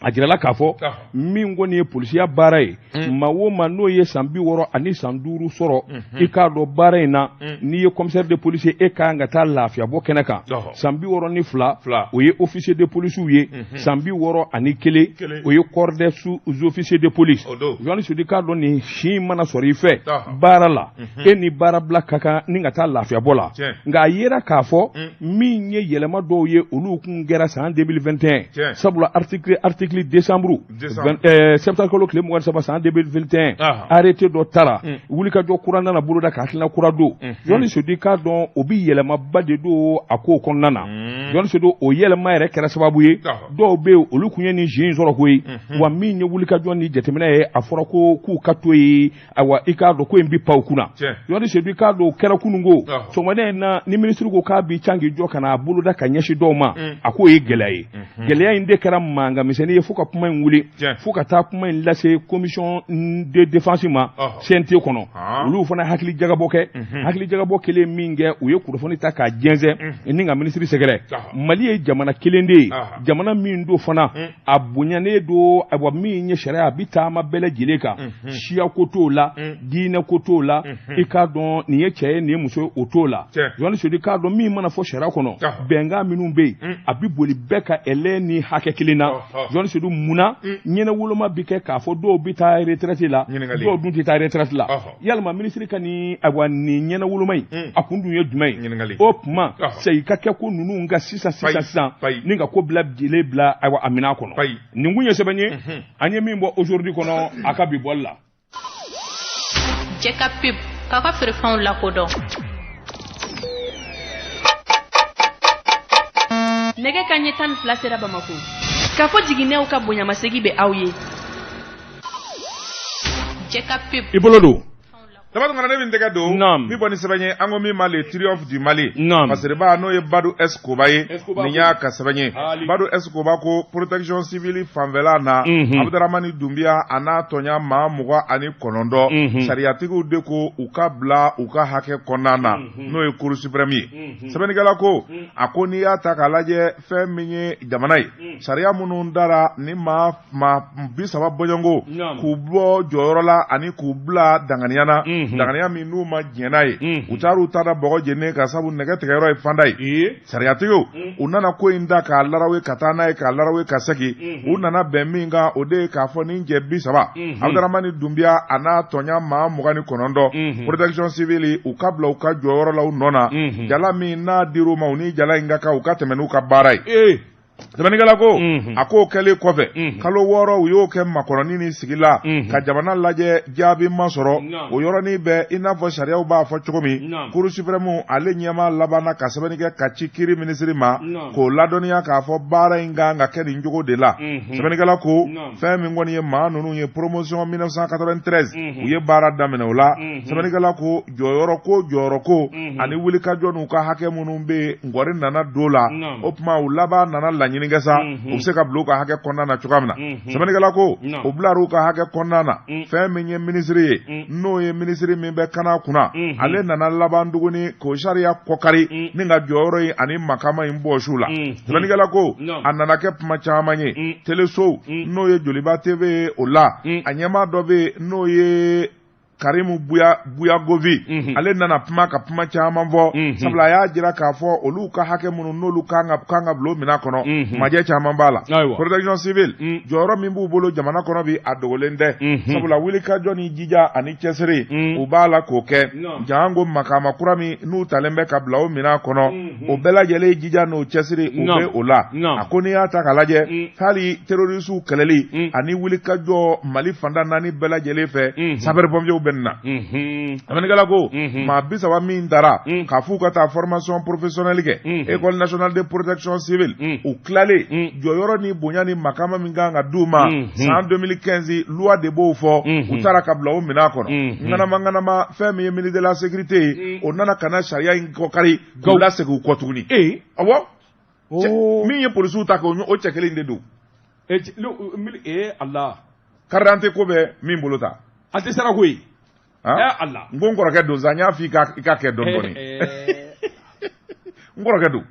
a jirala k'a fɔ min kɔni ye polisiya baara ye, maa o maa n'o ye san 65 san 5 sɔrɔ, i k'a dɔn baara in na, n'i ye commissaire de police ye, e ka kan ka taa lafiyabɔ kɛnɛ kan. San 62, o ye officier de police ye. San 61, o ye corps des sous-officiers de police. Jɔni Sedu, k'a dɔn nin si in mana sɔrɔ i fɛ baara la, e ni baarabila ka kan ni ka taa lafiyabɔ la. Nka a yera k'a fɔ min ye yɛlɛma dɔw ye, olu kun kɛra san 2021, sabula article décembre, septembre kalo tile 23 san 2021, arrêté dɔ tara, wulikajɔ kura nana boloda ka hakilina kura don. Jɔni Sedu, k'a dɔn o bi yɛlɛmaba de don a ko kɔnɔna na. Jɔni Sedu, o yɛlɛma yɛrɛ kɛra sababu ye, dɔw bɛ yen, olu kun ye nin si in sɔrɔ koyi, wa min ye wulikajɔ ni jateminɛ ye, a fɔra ko k'u ka to yen. Ayiwa, i k'a dɔn ko in bi pan u kunna. Jɔni Sedu, i k'a dɔn o kɛra kununko sɔgɔmada in na, ni minisiri ko k'a bi can k'i jɔ ka n'a boloda ka ɲɛsin dɔw ma, a k'o ye gɛlɛya ye. Gɛlɛya in de kɛra mankan misɛnnin ye fo ka kuma in wuli, fo ka taa kuma in lase commission de défense ma CNT kɔnɔ. Olu fana hakili jagabɔ kɛ. Hakili jagabɔ kelen min kɛ, u ye kunnafoni ta k'a jɛnsɛn ni ka minisiri sɛgɛrɛ. Mali ye jamana kelen de ye, jamana min don fana a bonyanen don. Ayiwa, min ye sariya, a bi taama bɛɛ lajɛlen kan, siya ko t'o la, diinɛ ko t'o la, i k'a dɔn nin ye cɛ ye, nin ye muso ye, o t'o la. Jɔni Sedu, k'a dɔn min mana fɔ sariya kɔnɔ, bɛnkan minnu bɛ yen, a bi boli bɛɛ ka ɛlɛ ni hakɛ kelen na. Jɔni Sedu, munna ɲɛnawoloma bi kɛ k'a fɔ dɔw bɛ taa retraite la, dɔw dun tɛ taa retraite la? Yalima minisiri ka nin, ayiwa, nin ɲɛnawoloma in, a kun dun ye jumɛn ye? O tuma segin ka kɛ ko ninnu ka sisan sisan sisan ni ka ko bila jɛlen bila, ayiwa, a minɛn kɔnɔ. Nin kun ye sɛbɛn ye an ye min bɔ Aujourd'hui kɔnɔ a ka bi bɔli la. Cɛ ka pub k'a ka feerefɛnw lakodɔn. Nɛgɛ kanɲɛ 12 sera Bamako. K'a fɔ jiginɛw ka bonyamasegi bɛ aw ye. Cɛ ka pub. I bolo don. Daba Tunkara, ne bɛ n tɛgɛ don Naam. min bɔ ni sɛbɛn ye, an ko min ma Le Triomphe du Mali. Naam. Masiriba, n'o ye Badu S Koba ye, Escoba. Nin y'a ka sɛbɛn ye. Ali. Badu S Koba ko protection civile fanfɛla na, Abudaramani Dunbiya a n'a tɔɲa maa 29, sariyatigiw de ko u ka bila u ka hakɛ kɔnɔna na, n'o ye Cour suprême ye. Sɛbɛnnikɛla ko a ko n'i y'a ta k'a lajɛ, fɛn min ye jamana ye, sariya minnu dara ni maa maa 30 bɔɲɔgɔnko k'u bɔ jɔyɔrɔ la ani k'u bila danganiya na, danganiya min n'u ma jɛn n'a ye, u taar'u ta da bɔgɔ jeninen kan, sabu nɛgɛ tigɛyɔrɔ ye fanda ye. Sariyatigiw, u nana ko in da k'a larawe ka taa n'a ye, k'a larawe ka segin, u nana bɛn min kan, o de ye k'a fɔ nin cɛ 30, Abudaramani Dunbiya a n'a tɔɲa maa 29, protection civile, u ka bila u ka jɔyɔrɔ la u nɔ na, jala min n'a dir'u ma, u ni jala in ka kan, u ka tɛmɛ n'u ka baara ye. Sɛbɛnnikɛla ko a k'o kɛlen kɔfɛ, kalo 6 u y'o kɛ makɔnɔni ni sigi la ka jamana lajɛ, jaabi ma sɔrɔ. O yɔrɔnin bɛɛ, i n'a fɔ sariyaw b'a fɔ cogo min, Cour suprême ale ɲɛmaa labanna ka sɛbɛnni kɛ ka ci kiiri minisiri ma k'o ladɔnniya k'a fɔ baara in kan ka kɛ nin cogo de la. Sɛbɛnnikɛla ko fɛn min kɔni ye maa ninnu ye, promotion 1993, u ye baara daminɛ o la. Sɛbɛnnikɛla ko jɔyɔrɔ ko, jɔyɔrɔ ko ani wulikajɔ n'u ka hakɛ minnu bɛ yen, ngɔri nana don la. O tuma u laban nana laɲini kɛ sa, u bɛ se ka bila u ka hakɛ kɔnɔna na cogoya min na. Sɛbɛnnikɛla ko u bilar'u ka hakɛ kɔnɔna na. Fɛn min ye minisiri ye, n'o ye minisiri min bɛ kana kunna, ale nana laban tuguni k'o sariya kɔkari ni ka jɔyɔrɔ in ani makama in bɔsiw la. Sɛbɛnnikɛla ko a nana kɛ kuma caman ye telesow, n'o ye Joliba TV ye, o la a ɲɛmaa dɔ bɛ yen, n'o ye Karimu Buya Buyagovi, ale nana kuma ka kuma caman fɔ, sabula a y'a jira k'a fɔ olu ka hakɛ minnu n'olu kan ka bila o minɛn kɔnɔ, majɛ caman b'a la. Protection civile, jɔyɔrɔ min b'u bolo jamana kɔnɔ bi, a dogolen tɛ, sabula wulikajɔ ni jija ani cɛsiri, u b'a la k'o kɛ. Jango makama kura min n'u talen bɛ ka bila o minɛn kɔnɔ, o bɛɛ lajɛlen jija n'o cɛsiri, u bɛ o la. A ko n'i y'a ta k'a lajɛ, hali terroristew kɛlɛli ani wulikajɔ Mali fanda naani bɛɛ lajɛlen fɛ, sapeur pompiers bɛ nin na. Sɛbɛnnikɛla ko maa 30 min taara k'a f'u ka taa formation professionnelle kɛ école nationale de protection civile, u tilalen, jɔyɔrɔ ni bonya ni makama min kan ka d'u ma san 2015, loi de b'o fɔ, u taara ka bila o minɛn kɔnɔ. Ŋanama ŋanama, fɛn min ye ministre de la sécurité ye, o nana ka na sariya in kɔkari k'u lasegin u kɔ tuguni. Awɔ, min ye polisiw ta kɛ, o cɛ kelen de don. Ala. Carte d'identité ko bɛ min bolo ta. A tɛ sara koyi. Ala. N ko n kɔrɔkɛ don sa, n y'a fɔ i ka kɛ dɔɔni dɔɔni, n kɔrɔkɛ don.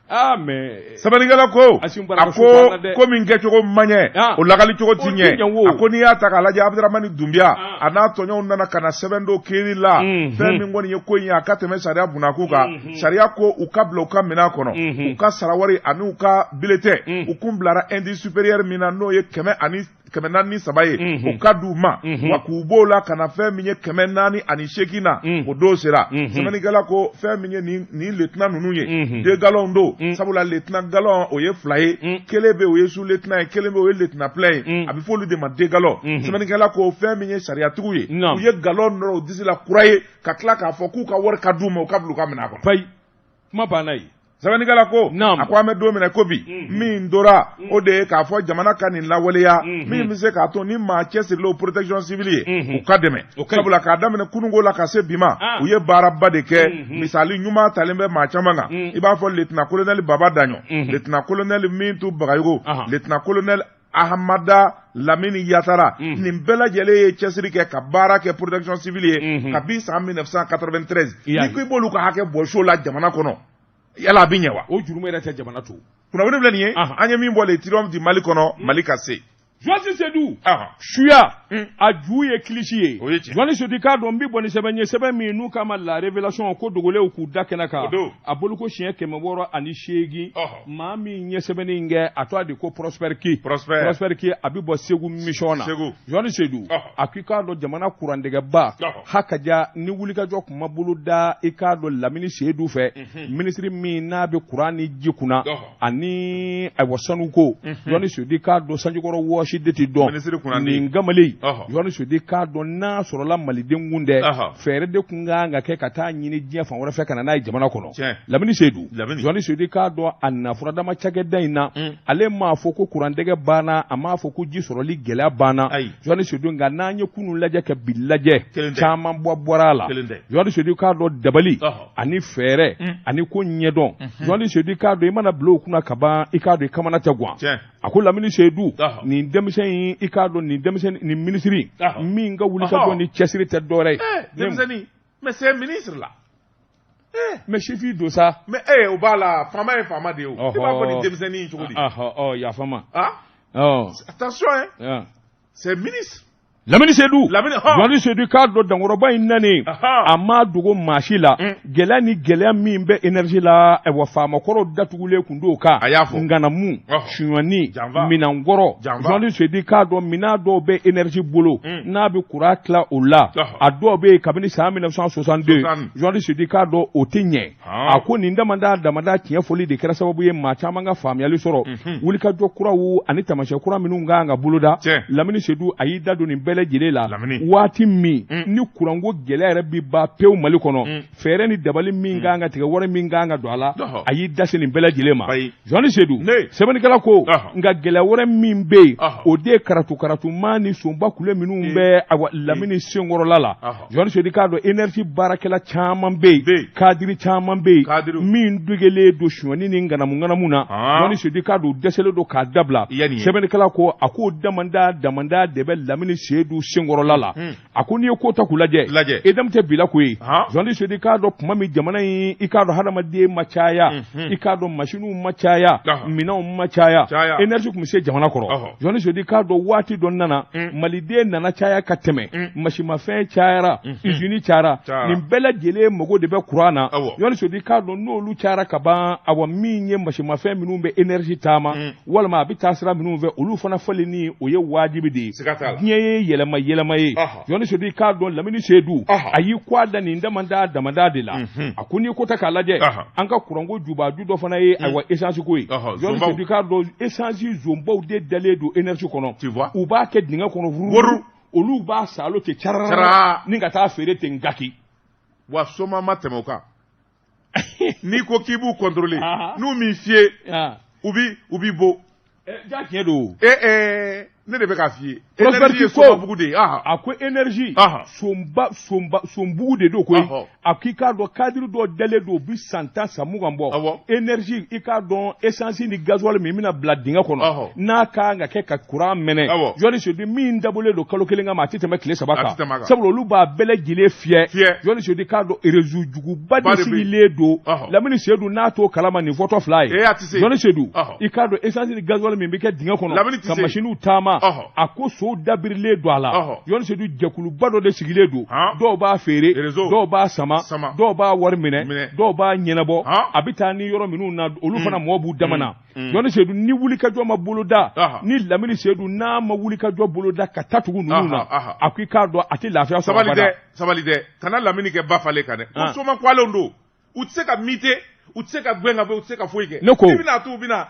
Ah, mais Sɛbɛnnikɛla ko a ko ko min kɛcogo man ɲɛ, o lakalicogo ti ɲɛ. A ko n'i y'a ta k'a lajɛ, Abudramani Dunbiya a n'a tɔɲɔgɔnw nana ka na sɛbɛn dɔ kiiri la. Fɛn min kɔni ye ko in ye, a ka tɛmɛ sariya bunakun kan. Sariya ko u ka bila u ka minɛn kɔnɔ, u ka sarawari ani u ka bulletin, u kun bilara indice supérieur min na, n'o ye 143 ye, o ka d'u ma. Wa k'u b'o la ka na fɛn min ye 408 na, o don sera. Sɛbɛnnikɛla ko fɛn min ye nin lieutenant ninnu ye, deux galons don, sabula lieutenant galon o ye fila ye, kelen bɛ o ye sous lieutenant ye, kelen bɛ o ye lieutenant plein ye, a bɛ fɔ olu de ma deux galons. Sɛbɛnnikɛla ko fɛn min ye sariyatigiw ye, u ye galon nɔrɔ u disi la kura ye, ka tila k'a fɔ k'u ka wari ka d'u ma, u ka bila u ka minɛn kɔnɔ. Payi, kuma banna yen. Sɛbɛnnikɛla ko a ko an bɛ don min na ko bi, min tora o de ye k'a fɔ jamana ka nin lawaleya min bɛ se k'a to ni maa cɛsirilenw protection civile ye, u ka dɛmɛ, sabula k'a daminɛ kununko la ka se bi ma, u ye baaraba de kɛ. Misali ɲuman talen bɛ maa caman kan, i b'a fɔ lieutenant colonel Baba Daɲɔ, lieutenant colonel Mintu Bagayogo, lieutenant colonel Ahamada Lamini Yatara. Nin bɛɛ lajɛlen ye cɛsiri kɛ ka baara kɛ protection civile ye kabi san 1993. N'i ko i b'olu ka hakɛ bɔ so la jamana kɔnɔ, yala a bɛ ɲɛ wa? O jurumu yɛrɛ tɛ jamana to. Kunnafoni filɛ nin ye, an ye min bɔ le triomphe du Mali kɔnɔ, Mali ka se. Journaliste Seydou, suya a ju ye kilisi ye. Journaliste Seydou, k'a dɔn n bɛ bɔ ni sɛbɛn ye, sɛbɛn min n'u k'a ma La Révélation, ko dogolenw k'u da kɛnɛ kan, a boloko siɲɛ 608. Maa min ye sɛbɛnni in kɛ, a tɔgɔ de ko Prosper Ki. Prosper Ki, a bɛ bɔ Segu mission na. Journaliste Seydou, a ko i k'a dɔn jamana kurandɛgɛba hakaja ni wulikajɔ kun ma bolo da i k'a dɔn Lamini Seydou fɛ, minisiri min n'a bɛ kuran ni ji kunna ani ayiwa sanuko, Journaliste Seydou k'a dɔn sanjikɔrɔ wɔsi de tɛ dɔn nin kamalen. Journaliste Seydou k'a dɔn n'a sɔrɔla maliden kun tɛ, fɛɛrɛ de kun kan ka kɛ ka taa ɲini diɲɛ fan wɛrɛ fɛ ka na n'a ye jamana kɔnɔ. Lamini Seydou, Journaliste Seydou k'a dɔn a nafuradama cakɛda in na, ale m'a fɔ ko kurandɛgɛ banna, a m'a fɔ ko ji sɔrɔli gɛlɛya banna, Journaliste Seydou, nka n'an ye kunun lajɛ ka bi lajɛ, caman bɔ bɔra a la. Journaliste Seydou k'a dɔn dabali ani fɛɛrɛ ani ko ɲɛdɔn, Journaliste Seydou k'a dɔn i mana bila o kunna ka ban, i k'a dɔn i kamana tɛ gan. A ko Lamini Seydou, nin denmisɛn in, i k'a dɔn nin denmisɛn nin minisiri min ka wulikajɔ ni cɛsiri tɛ dɔwɛrɛ ye. Denmisɛnnin, mais c'est un ministre là. Mais sifin don sa. Mais o b'a la, faama ye faama de ye o. I b'a fɔ nin denmisɛnnin in cogo di? Yafa ma. Attention hein. C'est ministre. Lamini Seydou, Journaliste Seydou k'a dɔn dankɔrɔba in nani, a ma dogo maa si la, gɛlɛya ni gɛlɛya min bɛ énergie la, ayiwa faamakɔrɔw datugulen kun d'o kan. A y'a fɔ. Nganamu, suɲɔni, minɛnkɔrɔ, Journaliste Seydou k'a dɔn minɛn dɔw bɛ énergie bolo n'a bɛ kuran tila o la, a dɔw bɛ yen kabini san 1962, Journaliste Seydou k'a dɔn o tɛ ɲɛ. A ko nin damada tiɲɛ fɔli de kɛra sababu ye maa caman ka faamuyali sɔrɔ wulikajɔ kuraw ani taamasiyɛn kura minnu kan ka boloda. Lamini Seydou a y'i da don nin bɛɛ lajɛlen la. Waati min ni kuranko gɛlɛya yɛrɛ bi ban pewu Mali kɔnɔ, fɛɛrɛ ni dabali min kan ka tigɛ, wari min kan ka don a la, a y'i da se nin bɛɛ lajɛlen ma. Journaliste Seydou, sɛbɛnnikɛla ko nka gɛlɛya wɛrɛ min bɛ yen, o de ye karatu-karatuma ni sonba kule minnu bɛ awa Lamini senkɔrɔla la. Journaliste Seydou k'a dɔn énergie baarakɛla caman bɛ yen, kadiri caman bɛ yen min degelen don suɲɛni ni ŋanamu-ŋanamu na. Journaliste Seydou k'a dɔn u dɛsɛlen don k'a dabila. Sɛbɛnnikɛla ko a k'o damanda de bɛ Lamini Seydou senkɔrɔla la. A ko n'i ye ko ta k'u lajɛ, EDM tɛ bila ko ye. Journaliste Seydou k'a dɔn tuma min jamana in, i k'a dɔn hadamaden ma caya, i k'a dɔn masiniw ma caya, minɛnw ma caya, énergie tun bɛ se jamana kɔrɔ. Journaliste Seydou k'a dɔn waati dɔ nana, maliden nana caya ka tɛmɛ, masimafɛn cayara, usine cayara, nin bɛɛ lajɛlen mago de bɛ kuran na. Journaliste Seydou k'a dɔn n'olu cayara ka ban, awa min ye masimafɛn minnu bɛ énergie taama walima a bɛ taa sira minnu fɛ, olu fana falenni o ye wajibi de ye. Diɲɛ ye yɛlɛma yɛlɛma ye. Journaliste Seydou k'a dɔn Lamini Seydou a y'i kɔ a da nin damanda de la. A ko n'i ko ta k'a lajɛ, an ka kuranko jubaju dɔ fana ye ayiwa essence ko ye. Journaliste Seydou k'a dɔn essence zonbaw de dalen don énergie kɔnɔ, u b'a kɛ dingɛ kɔnɔ wuru. Olu b'a salo ten carara ni ka taa feere ten gaki. Wa soma ma tɛmɛ o kan. N'i ko k'i b'u contrôler, n'u m'i fiyɛ, u b'i bon. Ja tiɲɛ don. Ne de bɛ k'a f'i ye. Énergie ye somabugu de ye. A ko énergie sonbugu de don koyi. A k'i k'a dɔn cadre dɔ dalen don u bɛ san 10 san 20 bɔ. Énergie i k'a dɔn essence ni gasoil min bɛna bila dingɛ kɔnɔ. N'a ka kan ka kɛ ka courant mɛnɛ. Jɔnni Sedu min dabɔlen don kalo kelen kama a tɛ tɛmɛ tile 3 kan. Sabula olu b'a bɛɛ lajɛlen fiyɛ. Jɔnni Sedu k'a dɔn réseau juguba de sigilen don. Lamini Sedu n'a t'o kalama nin fɔtɔ fila ye. Jɔnni Sedu i k'a dɔn essence ni gasoil min bɛ kɛ dingɛ kɔnɔ. Ka machines taama. A ko sow dabirilen don a la. Jɔnni Sedu jɛkuluba dɔ de sigilen don. Dɔw b'a feere, dɔw b'a sama, dɔw b'a wari minɛ, dɔw b'a ɲɛnabɔ. A bɛ taa ni yɔrɔ minnu na olu fana mɔgɔ b'u dama na. Jɔnni Sedu ni wulikajɔ ma boloda, ni Lamini Sedu n'a ma wulikajɔ boloda ka taa tugu ninnu na, a ko i k'a dɔn a tɛ lafiya sɔrɔ abada. Sabali dɛ, kana Lamini kɛ ba falen kan dɛ. Ko soma kwaalenw don, u tɛ se ka mite. U tɛ se ka gɛn ka bɔ, u tɛ se ka foyi kɛ. Ne ko i bɛna to u bɛna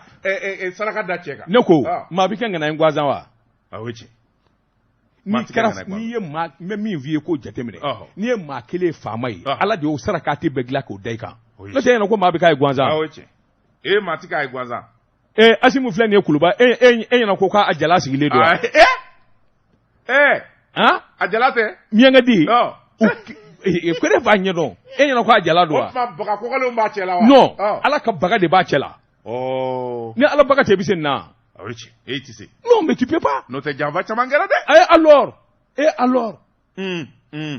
saraka da cɛ kan. Ne ko maa bɛ kɛ ŋana ye gansan wa? A o ye tiɲɛ. N'i kɛra n'i ye maa n bɛ min f'i ye k'o jateminɛ. N'i ye maa kelen ye faama ye, Ala de y'o saraka tɛ bɛɛ dilan k'o da i kan. N'o tɛ e ɲɛna ko maa bɛ k'a ye gansan. A o ye tiɲɛ. Maa tɛ k'a ye gansan. Asimu filɛ nin ye Kuluba, e ɲɛna ko k'a jala sigilen don wa? A jala tɛ. Miyankɛ di. Ko ne b'a ɲɛdɔn e ɲɛna ko a jala don wa? O tuma baga kɔgɔlenw b'a cɛ la wa? Non, Ala ka baga de b'a cɛ la. Ni Ala baga tɛ i bɛ se nin na. A o ye tiɲɛ, e tɛ se. Non, mais tu peux pas. N'o tɛ janfa caman kɛra dɛ. Et alors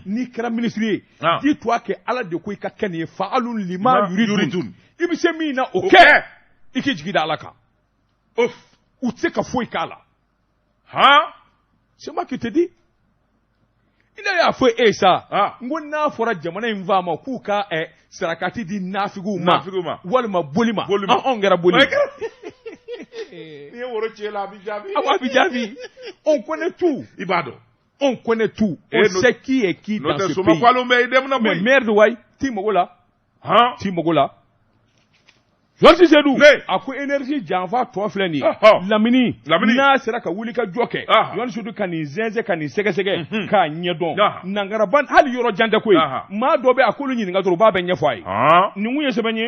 n'i kɛra ministre ye, dis-toi que Ala de ko i ka kɛ nin ye fa'alun lima yuridun. I bɛ se min na o kɛ, i k'i jigi da Ala kan. U tɛ se ka foyi k'a la. C'est moi qui te dis. Ne y'a fɔ e ye sa, n ko n'a fɔra jamana in faama k'u ka sarakati di nafigiw ma walima boli ma, anw kɛra boli. N'i ye woro ci e la a b'i jaabi. Awɔ, a b'i jaabi. On connaît tout. I b'a dɔn. On connaît tout. On sait qui est qui dans ce pays. Mais merde wayi, t'i mago la. T'i mago la. Jɔnni Sedu, a ko énergie janfa tɔ filɛ nin ye. Lamini n'a sera ka wuli ka jɔ kɛ, Jɔnni Sedu ka nin zɛnzɛn ka nin sɛgɛsɛgɛ k'a ɲɛdɔn. Nankaraban hali yɔrɔ jan tɛ koyi. Maa dɔ bɛ a k'olu ɲininka dɔrɔn u b'a bɛɛ ɲɛfɔ a ye. Nin kun ye sɛbɛn ye.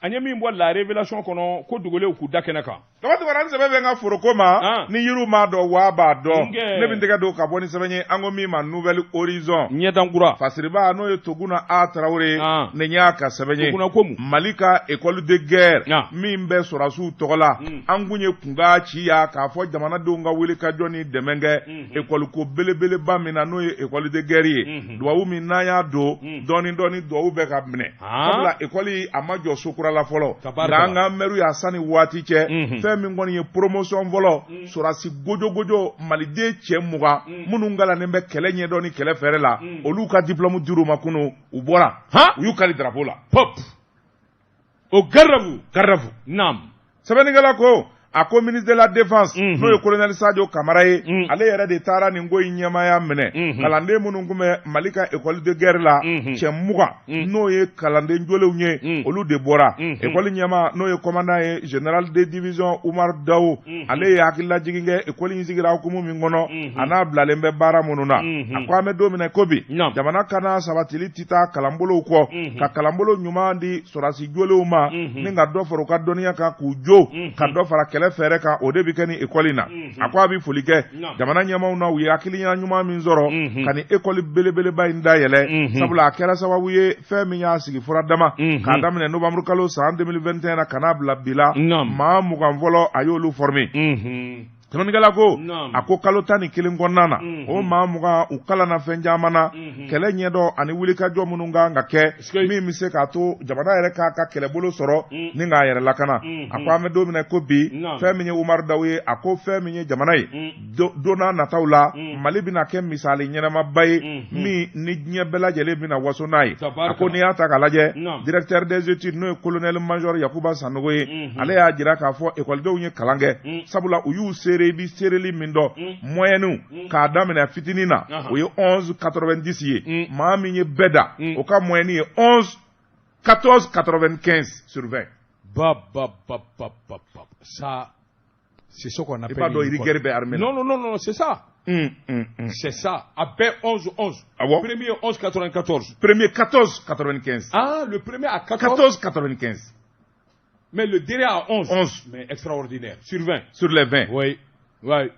An ye min bɔ La Révélation kɔnɔ ko dogolenw k'u da kɛnɛ kan. Kaba Tunkara, n sɛbɛn bɛ n ka foroko ma, ni yiriw m'a dɔn waa b'a dɔn. Ne bɛ n tɛgɛ don ka bɔ ni sɛbɛn ye, an ko min ma Nouvel Horizon. Ɲɛdankura. Fasiriba n'o ye Toguna A Tarawele, nin y'a ka sɛbɛn ye. Toguna ko mun? Mali ka école de guerre min bɛ sɔrɔdasiw tɔgɔ la, an kun ye kunkan ci ya k'a fɔ jamanadenw ka wuli ka jɔ ni dɛmɛ kɛ école ko belebeleba min na n'o ye école de guerre ye. Duwawu min n'an y'a don dɔɔni dɔɔni duwawu bɛ ka minɛ. Sabula école a ma jɔ so kura la fɔlɔ. Nka an ka maire y'a sanni waati cɛ. Fɛn min kɔni ye promotion fɔlɔ, sɔrɔdasi gojogojo maliden cɛ 20 minnu kalannen bɛ kɛlɛ ɲɛdɔn ni kɛlɛ fɛɛrɛ la, olu ka diplôme dir'u ma kunun, u bɔra, u y'u kali drapeau la. Pop o garde à vous. Naam. Sɛbɛnnikɛla ko a ko ministre de la défense n'o ye colonel Sadio Kamara ye, ale yɛrɛ de taara nin ko in ɲɛmaaya minɛ. Kalanden minnu tun bɛ Mali ka école de guerre la, cɛ 20 n'o ye kalanden jolenw ye, olu de bɔra. École ɲɛmaa n'o ye commandant ye général de division Umar Dawo, ale ye hakililajigin kɛ école in sigira hukumu min kɔnɔ, a n'a bilalen bɛ baara minnu na. A ko an bɛ don min na ko bi, jamana kana sabatili tɛ taa kalanbolow kɔ, ka kalanbolo ɲuman di sɔrɔdasi jolenw ma, ni ka dɔ fara u ka dɔnniya kan k'u jo, ka dɔ fara kɛlɛ fɛɛrɛ kan, o de bɛ kɛ ni école in na. A ko a bɛ foli kɛ jamana ɲɛmaaw na, u ye hakilina ɲuman min sɔrɔ ka ni école belebeleba in dayɛlɛ, sabula a kɛra sababu ye fɛn min y'a sigi fura dama k'a daminɛ novembre kalo san 2021 na ka n'a bila bi la, maa 20 fɔlɔ a y'olu former. Sɛbɛnnikɛla ko a ko kalo 11 kɔnɔna na, o maa 20 u kalanna fɛn caman na, kɛlɛ ɲɛdɔn ani wulikajɔ minnu kan ka kɛ min bɛ se k'a to jamana yɛrɛ k'a ka kɛlɛbolo sɔrɔ ni k'a yɛrɛ lakana. A ko an bɛ don min na ko bi, fɛn min ye Umaru Dawu ye, a ko fɛn min ye jamana ye, don n'a nataw la, Mali bɛna kɛ misali ɲɛnamaba ye min ni diɲɛ bɛɛ lajɛlen bɛna waso n'a ye. A ko n'i y'a ta k'a lajɛ, directeur des études n'o ye colonel major Yakuba Sanogo ye, ale y'a jira k'a fɔ ekɔlidenw ye kalan kɛ, sabula u y'u seere, i bɛ seereli min dɔn, moyenne k'a daminɛ fitinin na, o ye 11,90 ye. Maa min ye bɛɛ da, o ka moyenne ye 14,95 sur 20. Ba ba ba ba ba ba. Ça, c'est ce qu'on appelle. I b'a dɔn rigueur bɛ armée la. Non, non, non, non, c'est ça. C'est ça. A bɛɛ 11 11. Awɔ. Premier 11 94. Premier 14 95. Ah, le premier à 14. 14 95. Mais le dernier à 11. 11. Mais extraordinaire. Sur 20. Sur les 20. Oui. Oui.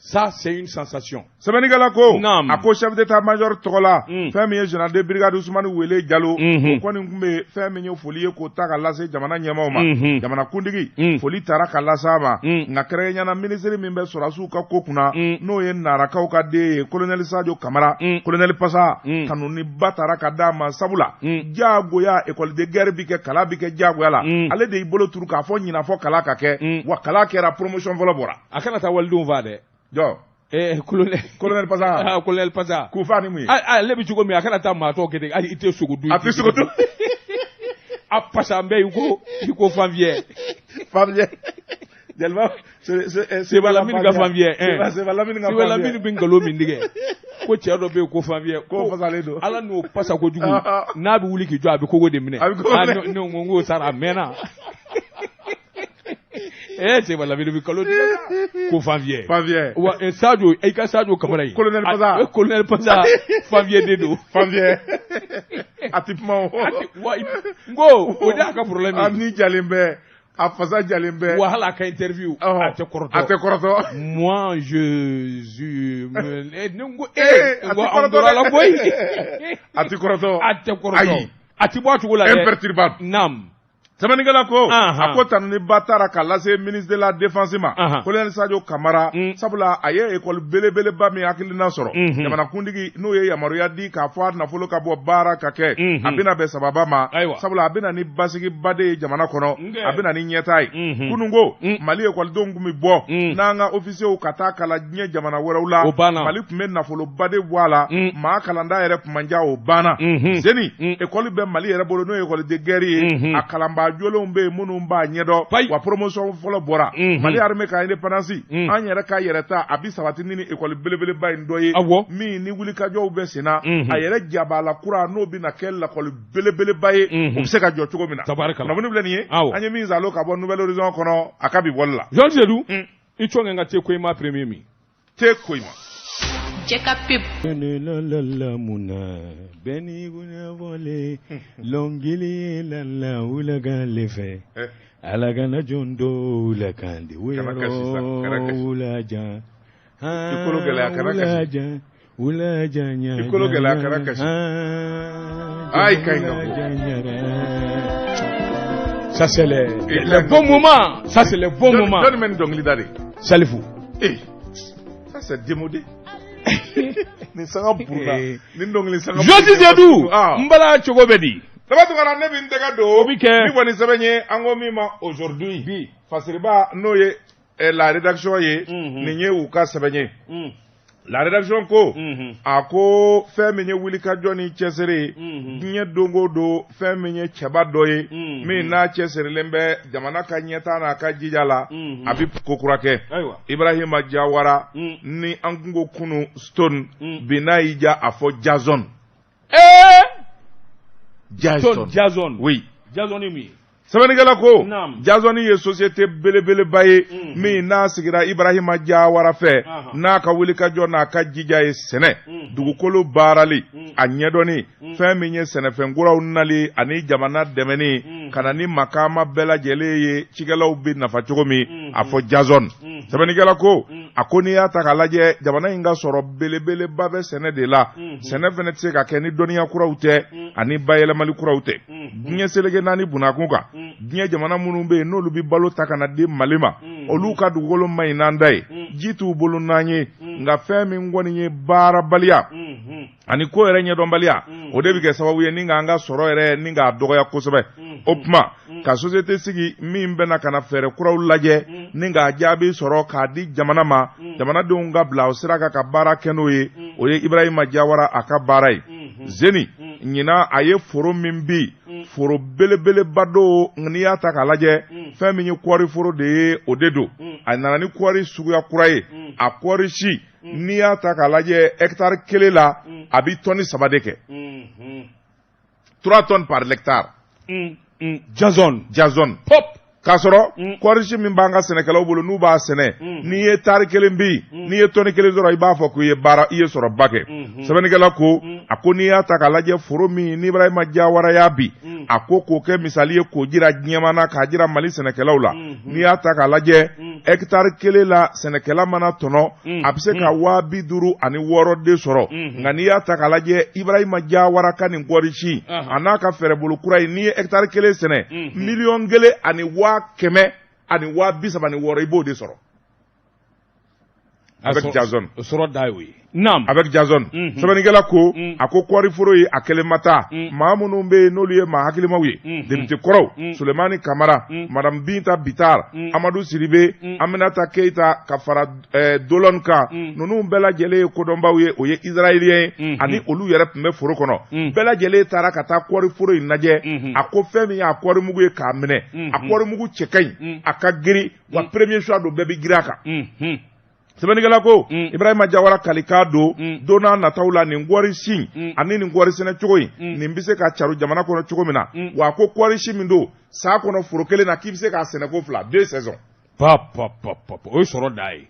Ça, c'est une sensation. Sɛbɛnnikɛla ko, Naam. a ko chef d'état-major tɔgɔ la, fɛn min ye général de brigade Usumani Wele Jalo, o kɔni tun bɛ fɛn min ye foli ye k'o ta ka lase jamana ɲɛmaaw ma. Jamana kuntigi, foli taara ka lase a ma. Nka kɛrɛnkɛrɛnnenya minisiri min bɛ sɔrɔdasiw ka ko kunna, n'o ye Narakaw ka den ye, colonel Sadio Kamara, colonel Pasa, kanuniba taara ka d'a ma, sabula diyagoya école de guerre bi kɛ, kalan bi kɛ diyagoya la. Ale de y'i bolo turu k'a fɔ ɲinan fɔ kalan ka kɛ, wa kalan kɛra, promotion fɔlɔ bɔra. A kana taa walidenw faa dɛ. Jɔ. Eh, colonel. Colonel Pasa. Ah, colonel Pasa. K'u fa ni mun ye? Ah, ale bɛ cogo min, a kana taa maa tɔw kɛ ten, hali i tɛ sogo dun. A tɛ sogo dun. A pasa n bɛ i ko fanfiyɛ. Fanfiyɛ. Jeliba, Seba Lamini ka fanfiyɛ. Seba Lamini ka fanfiyɛ. Seba Lamini bɛ nkalon min tigɛ. Ko cɛ dɔ bɛ yen ko fanfiyɛ. Ko fasalen don. Ala n'o pasa kojugu. N'a bɛ wuli k'i jɔ, a bɛ kogo de minɛ. A bɛ kogo minɛ. Ne ko n k'o sara a mɛnna. Eh, Seba Lamini bɛ nkalon tigɛ ko fanfiyɛ. Fanfiyɛ. Wa Sadio, i ka Sadio Kamara ye. Colonel Pasa. Colonel Pasa fanfiyɛ de don. Fanfiyɛ. A ti kuma o. Wa n ko o de y'a ka problème ye. A ni jalen bɛ. A fasa jalen bɛ. Wa hali a ka interview. A tɛ kɔrɔtɔ. A tɛ kɔrɔtɔ. Moi, je suis ne ko Eh, n ko an bɔra la koyi. A ti kɔrɔtɔ. A tɛ kɔrɔtɔ. Ayi. A ti bɔ a cogo la dɛ. Imperturbable. Naam. Sɛbɛnnikɛla ko, a ko tanuniba taara ka lase ministre de la défense ma, colonel Sadio Kamara, sabula a ye école belebeleba min hakilina sɔrɔ, jamanakuntigi n'o ye yamaruya di k'a fɔ a nafolo ka bɔ baara ka kɛ, a bɛna bɛn sababa ma, sabula a bɛna ni basigiba de ye jamana kɔnɔ, a bɛna ni ɲɛtaa ye. Kununko Mali écoledenw tun bɛ bɔ n'an ka officiers ka taa kalan diɲɛ jamana wɛrɛw la, Mali tun bɛ nafoloba de bɔ a la, maa kalanda yɛrɛ tun man diya, o banna. Zeni école bɛ Mali yɛrɛ bolo, n'o ye école de guerre ye, a kalanbaa jolenw bɛ yen minnu b'a ɲɛdɔn, wa promotion fɔlɔ bɔra. Mali armée ka indépendance, an yɛrɛ ka yɛrɛ ta, a bi sabati ni école belebeleba in dɔ ye, min ni wulikajɔw bɛ sen na, a yɛrɛ jabala kura n'o bɛna kɛ lakɔli belebeleba ye, o bɛ se ka jɔ cogo min na. Kunnafoni filɛ nin ye, an ye min zalo ka bɔ Nouvel Horizon kɔnɔ, a ka bi bɔli la. Jean Seydou, i cɔn ka te Koyima premier min. Te Koyima. Jɛka pub. Lɔnkili la la wula le fɛ, ala kana jɔn dɔw la kan de wɛrɛ wula jan. I kolo gɛlɛya, kana kasi. Wula jan. I kolo gɛlɛya, kana kasi. Ayi, ka ɲi ka ko. Ça, c'est les bons moments. Ça, c'est les bons moments. Jɔnni bɛ nin dɔnkili da de? Salifu. Eh, ça c'est démodé. Nin sanga buruna. Nin dɔnkili sanga. Josi Seydou, n bala cogo bɛ di? Saba Tunkara, ne bɛ n tɛgɛ don. O bɛ kɛ. Ni kɔni sɛbɛn ye, an ko min ma aujourd'hui. Bi. Fasiriba n'o ye la rédaction ye. Nin ye u ka sɛbɛn ye. La rédaction ko, a ko fɛn min ye wulikajɔ ni cɛsiri ye, diɲɛ don o don, fɛn min ye cɛba dɔ ye min n'a cɛsirilen bɛ jamana ka ɲɛtaa n'a ka jija la, a bɛ ko kura kɛ. Ibrahima Jawara ni an kun ko kunu Stone, bi n'a y'i ja a fɔ Jason. Jason. Jason. Oui. Jason ye mun ye? Sɛbɛnnikɛla ko, Jason ye société belebeleba ye min n'a sigira Ibrahima Jawara fɛ, n'a ka wulikajɔ n'a ka jija ye sɛnɛ, dugukolo baarali, a ɲɛdɔnni, fɛn min ye sɛnɛfɛn kuraw nali ani jamana dɛmɛni ka na ni makama bɛɛ lajɛlen ye, cikɛlaw bɛ nafa cogo min, a fɔ Jason. Sɛbɛnnikɛla ko, a ko n'i y'a ta k'a lajɛ, jamana in ka sɔrɔ belebeleba bɛ sɛnɛ de la. Sɛnɛ fɛnɛ tɛ se ka kɛ ni dɔnniya kuraw tɛ ani bayɛlɛmali kuraw tɛ. Diɲɛ seleke naani bunakun kan, diɲɛ jamana minnu bɛ yen n'olu bɛ balo ta ka na di Mali ma, olu ka dugukolo man ɲi n'an da ye, ji t'u bolo n'an ye, nka fɛn min kɔni ye baarabaliya ani ko yɛrɛ ɲɛdɔnbaliya, o de bɛ kɛ sababu ye ni k'an ka sɔrɔ yɛrɛ ni k'a dɔgɔya kosɛbɛ. O tuma ka société sigi min bɛna ka na fɛɛrɛ kuraw lajɛ ni k'a jaabi sɔrɔ k'a di jamana ma, jamanadenw ka bila o sira kan ka baara kɛ n'o ye, o ye Ibrahima Jawara a ka baara ye. Zeni ɲinan a ye foro min bi, foro belebeleba don, n'i y'a ta k'a lajɛ, fɛn min ye kɔɔri foro de ye, o de don. A nana ni kɔɔri suguya kura ye, a kɔɔri si, n'i y'a ta k'a lajɛ, hectare kelen la a bɛ tɔni 3 de kɛ, 3 tonnes par l'hectare. Jason. Jason. Pop. K'a sɔrɔ kɔɔrisi min b'an ka sɛnɛkɛlaw bolo n'u b'a sɛnɛ, n'i ye tari kelen bin, n'i ye tɔni kelen sɔrɔ, i b'a fɔ k'i ye baara, i ye sɔrɔba kɛ. Sɛbɛnnikɛla ko, a ko n'i y'a ta k'a lajɛ, foro min ni Ibrahima Jawara y'a bin, a ko k'o kɛ misali ye k'o jira diɲɛmaa na, k'a jira Mali sɛnɛkɛlaw la, n'i y'a ta k'a lajɛ, hɛkitari kelen la, sɛnɛkɛla mana tɔnɔ, a bɛ se ka 56 de sɔrɔ. Nka n'i y'a ta k'a lajɛ, Ibrahima Jawara ka nin kɔɔrisi a n'a ka fɛɛrɛbolo kura ye, n'i ye hɛkitari kelen sɛnɛ, 1 136 000, i b'o de sɔrɔ avec Jason. Sɔrɔ da y'o ye. Naam. Avec Jason. Sɛbɛnnikɛla ko, a ko kɔɔriforo ye a kelen ma taa. Maa minnu bɛ yen n'olu ye maa hakilimaw ye, député kɔrɔw, Sulemani Kamara, Madame Binta Bitar, Amadu Sidibe, Aminata Keyita, ka fara Dolon kan, ninnu bɛɛ lajɛlen ye kodɔnbaw ye, o ye israélien ye, ani olu yɛrɛ tun bɛ foro kɔnɔ. Bɛɛ lajɛlen taara ka taa kɔɔriforo in lajɛ. A ko fɛn min y'a kɔɔrimugu ye k'a minɛ, a kɔɔrimugu cɛ ka ɲi, a ka girin wa, premier choix don, bɛɛ bɛ girin a kan. Sɛbɛnnikɛla ko, Ibrahima Jawara kalikan don, don n'a nataw la, nin kɔɔri si ani nin kɔɔri sɛnɛ cogo in, nin bɛ se ka caro jamana kɔnɔ cogo min na. Wa a ko kɔɔri si min don, san kɔnɔ foro kelen na, k'i bɛ se k'a sɛnɛ ko fila, deux saisons. Pa pa pa pa, o ye sɔrɔ da ye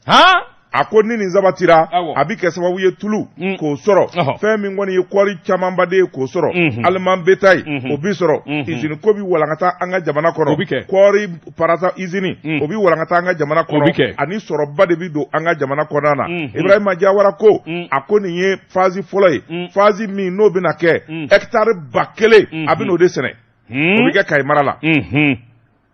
han. A ko ni nin sabatira, a bɛ kɛ sababu ye tulu k'o sɔrɔ, fɛn min kɔni ye kɔɔri camanba de ye k'o sɔrɔ, aliment bétail o bi sɔrɔ, usine ko bi walankata an ka jamana kɔnɔ, O bɛ kɛ. Kɔɔri parata usine o bi walankata an ka jamana O bɛ kɛ. kɔnɔ, ani sɔrɔba de bi don an ka jamana kɔnɔna na. Ibrahima Jawara ko, a ko nin ye phase fɔlɔ ye, phase min n'o bɛna kɛ hectare 1000, a bɛ n'o de sɛnɛ, o bɛ kɛ Kayi mara la.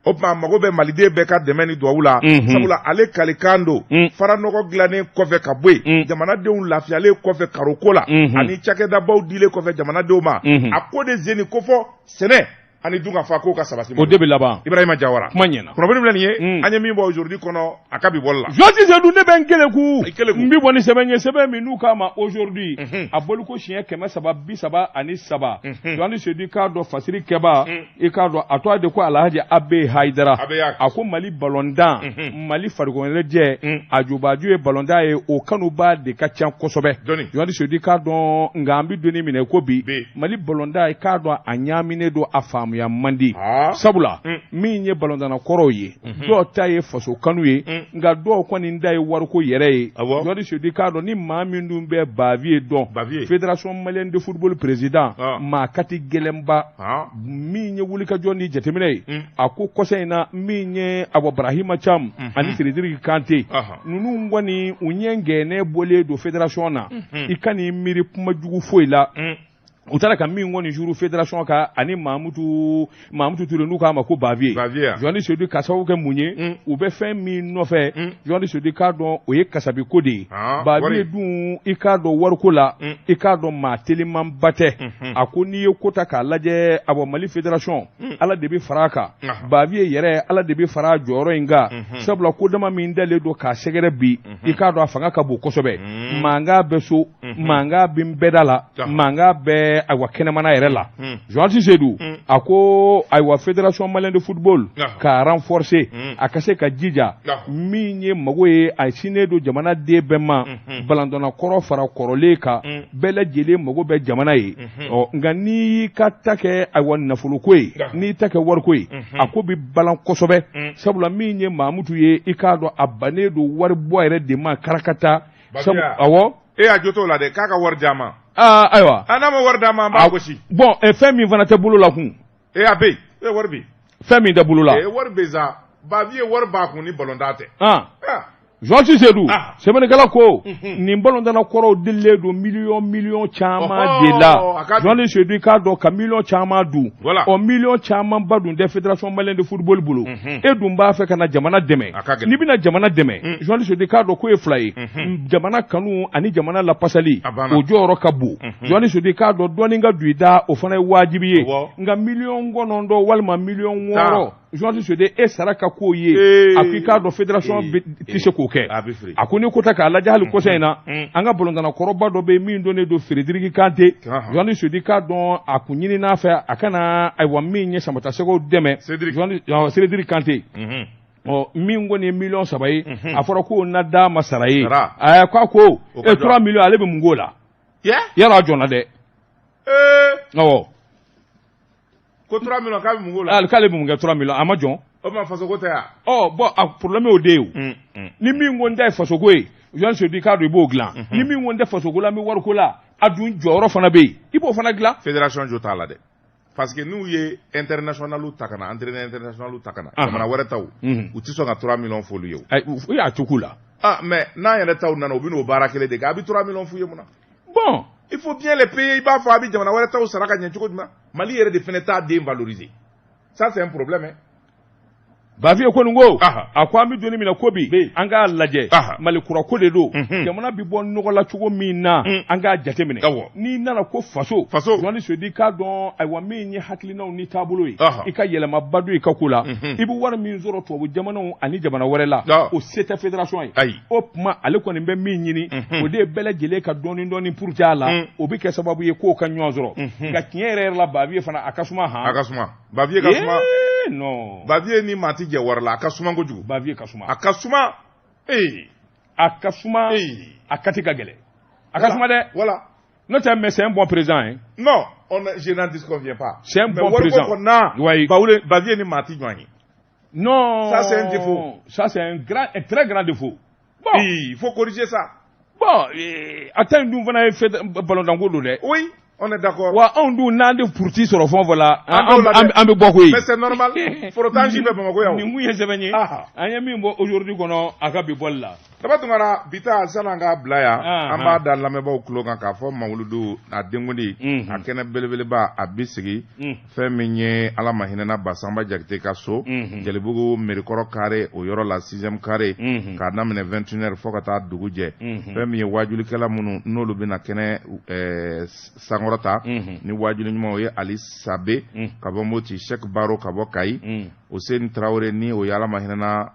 O tuma a mago bɛ maliden bɛɛ ka dɛmɛ ni duwawu la, sabula ale kalikan don, faranɔgɔ dilannen kɔfɛ ka bɔ yen, jamanadenw lafiyalen kɔfɛ karoko la, ani cakɛdabaw dilen kɔfɛ jamanadenw ma, a ko de zeni ko fɔ sɛnɛ ani dunkafa k'o ka sabati. O de bɛ laban. Ibrahima Jawara. Kuma ɲɛna. Kunnafoni filɛ nin ye, an ye min bɔ aujourd'hui kɔnɔ, a ka bi bɔli la. Journaliste Seydou, ne bɛ n keleku. I keleku. N bɛ bɔ ni sɛbɛn ye, sɛbɛn min n'u k'a ma aujourd'hui, a bɔliko siɲɛ 333. Journaliste Seydou, i k'a dɔn fasiri kɛba, i k'a dɔn a tɔgɔ de ko Alhaji Abe Hayidara. Abe. A ko Mali balontan, Mali farikoloɲɛnajɛ, a jobaju ye balontan ye, o kanuba de ka ca kosɛbɛ. Jɔnni? Journaliste Seydou, i k'a dɔn nka an bɛ donni minɛ ko bi, Bi. Mali balontan, i k'a dɔn a ɲaaminen don, a faamuya man di, sabula min ye balontanna kɔrɔw ye, dɔw ta ye faso kanu ye, nka dɔw kɔni ta ye wariko yɛrɛ ye. Journaliste Seydou, i k'a dɔn ni maa min dun bɛ Bavieux dɔn, Bavieux. Fédération malienne de football président, maa kati gɛlɛnba, min ye wulikajɔ ni jateminɛ ye. A ko kɔsa in na, min ye Awa Brahima Cham ani Cédric Kante, ninnu kɔni u ɲɛ gɛnɛ bɔlen don fédération na, i ka n'i miiri kuma jugu foyi la. U taara ka min kɔni juru fédération kan ani Mamutu Ture, n'u k'a ma ko Bavieux. Bavieux. Journaliste Seydou, ka sababu kɛ mun ye? U bɛ fɛn min nɔfɛ, Journaliste Seydou, k'a dɔn o ye kasabiko de ye. Bavieux Wari. dun, i k'a dɔn wariko la, i k'a dɔn maa telimanba tɛ. A ko n'i ye ko ta k'a lajɛ, awɔ, Mali fédération, Ala de bɛ fara a kan. Bavieux yɛrɛ, Ala de bɛ fara a jɔyɔrɔ in kan, sabula ko dama min dalen don k'a sɛgɛrɛ bi, i k'a dɔn a fanga ka bon kosɛbɛ. Mankan bɛ so, mankan bɛ nbɛda la, mankan bɛ ayiwa kɛnɛmana yɛrɛ la. Journaliste Seydou, a ko ayiwa fédération malienne de football k'a renforcer, a ka se ka jija min ye mago ye, a sinnen don jamanaden bɛɛ ma, balontanna kɔrɔ fara kɔrɔlen kan, bɛɛ lajɛlen mago bɛ jamana ye. Ɔ nka n'i y'i ka ta kɛ ayiwa nafoloko ye, n'i ta kɛ wariko ye, a ko bɛ balan kosɛbɛ, sabula min ye Mamutu ye, i k'a dɔn a bannen don wari bɔ yɛrɛ de ma karakata. Sabu awɔ. E y'a jo t'o la dɛ, k'a ka wari d'a ma. Aa ayiwa. A n'a ma wari d'a ma, an b'a gosi. Bon, fɛn min fana tɛ bolo la kun. E a bɛ yen, e wari bɛ yen. Fɛn min tɛ bolo la. E wari bɛ yen sa, Bavieux wari b'a kun ni balontan tɛ. Journaliste Seydou, sɛbɛnnikɛla ko nin balontanna kɔrɔw delilen don miliyɔn miliyɔn caman de la. Journaliste Seydou, i k'a dɔn ka miliyɔn caman dun. Ɔ miliyɔn caman ba dun tɛ fédération malienne de football bolo. E dun b'a fɛ ka na jamana dɛmɛ. N'i bɛna jamana dɛmɛ, journaliste Seydou, i k'a dɔn k'o ye fila ye. Jamana kanu ani jamana lapasali, o jɔyɔrɔ ka bon. Journaliste Seydou, i k'a dɔn dɔɔnin ka don i da, o fana ye wajibi ye. Nka 9 miliyɔn walima 6 miliyɔn, journaliste Seydou, e sara ka k'o ye, a ko i k'a dɔn fédération tɛ se k'o kɛ. A ko ni ko ta k'a lajɛ, hali kɔsa in na, an ka balontanna kɔrɔba dɔ bɛ yen min donnen don Frédéric Kante. Journaliste Seydou, k'a dɔn a kun ɲinin'a fɛ a kana ayiwa min ye Samatasɛgɛw dɛmɛ, Cédric Kante. Ɔ min kɔni ye 3 miliyɔn ye, a fɔra k'o na d'a ma sara ye. Ɛ k'a ko e 3 millions, ale bɛ mun k'o la? Yarɔ a jɔnna dɛ. Awɔ. Ko 3 millions, k'a bɛ mun k'o la? K'ale bɛ mun kɛ 3 millions, a ma jɔn. O ma fasoko tɛ yan. Ɔ bon, a problème y'o de ye o. Ni min ko n ta ye fasoko ye, Johan Seydou, k'a dɔn i b'o dilan. Ni min ko n tɛ fasoko la, n bɛ wariko la, a dun jɔyɔrɔ fana bɛ yen, i b'o fana dilan. Fédération jo t'a la dɛ, parce que n'u ye international ta ka na, entraîneur international ta ka na, jamana wɛrɛ taw, u tɛ sɔn ka 3 millions f'olu ye o. Ayi, u y'a to k'u la. Ah, mais n'an yɛrɛ taw nana, u bɛ n'o baara kelen de kɛ, a bɛ 3 millions f'u ye mun na? Bon. Il faut bien les payer. I b'a fɔ a bɛ jamana wɛrɛ taw sara ka ɲɛ cogo jumɛn? Mali yɛrɛ de fana t'a den valoriser, ça c'est un problème, hein. Bafiye ko nin ko, a ko an bɛ donni min na ko bi, an k'a lajɛ, Mali kura ko de don, jamana bɛ bɔ nɔgɔ la cogo min na, an k'a jateminɛ. N'i nana ko faso, faso, Johan Seydou, k'a dɔn, ayiwa, min ye hakilinaw ni taabolo ye, i ka yɛlɛmaba don i ka ko la. I bɛ wari min sɔrɔ tubabu jamanaw ani jamana wɛrɛ la, o se tɛ fédération ye. O tuma ale kɔni bɛ min ɲini, o de ye bɛɛ lajɛlen ka dɔɔni dɔɔni puruti a la, o bɛ kɛ sababu ye k'o ka ɲɔgɔn sɔrɔ. Nka tiɲɛ yɛrɛ yɛrɛ la, Bafiye fana, a ka suma han. A ka suma, Bafiye ka suma. Non. Bafiye ni maa ti jɛ wari la, a ka suma kojugu. Bafiye ka suma. A ka suma. Ee. A ka suma. A kati ka gɛlɛn. A ka suma dɛ. Voilà. N'o tɛ, mais c'est un bon président, hein. Non, je n'en disconviens pas. C'est un bon président. Mais wariko kɔni na, Bafiye ni maa ti ɲɔgɔn ye. Non. Ça, c'est un défaut. Ça, c'est un grand, un très grand défaut. Bon. Il faut corriger ça. Bon, a ta in dun fana ye ballon don dɛ. Oui. On est d'accord. Wa anw dun, n'an tɛ puruti sɔrɔ fɛn o fɛn la, an bɛ bɔ koyi. Mais c'est normal. Forotansi bɛ Bamakɔ yan o. Nin kun ye sɛbɛn ye. An ye min bɔ aujourd'hui kɔnɔ, a ka bi bɔli la. Daba Tunkara, bi ta, san'an k'a bila yan, an b'a da lamɛnbaaw tulo kan k'a fɔ Mawuludu a denkundi, a kɛnɛ belebeleba, a bi sigi fɛn min ye, Ala ma hinɛna Basanba Jakite ka so, Jelibugu Merikɔrɔ carré, o yɔrɔ la, sixième carré, k'a daminɛ 21 heures fo ka taa dugu jɛ. Fɛn min ye, wajulikɛla minnu n'olu bɛna kɛnɛ sankɔrɔta ni wajuli ɲumanw ye, Ali Sabe ka bɔ Moti, Sɛk Baro ka bɔ Kayi, Oseni Tarawele ni o ye Ala ma hinɛna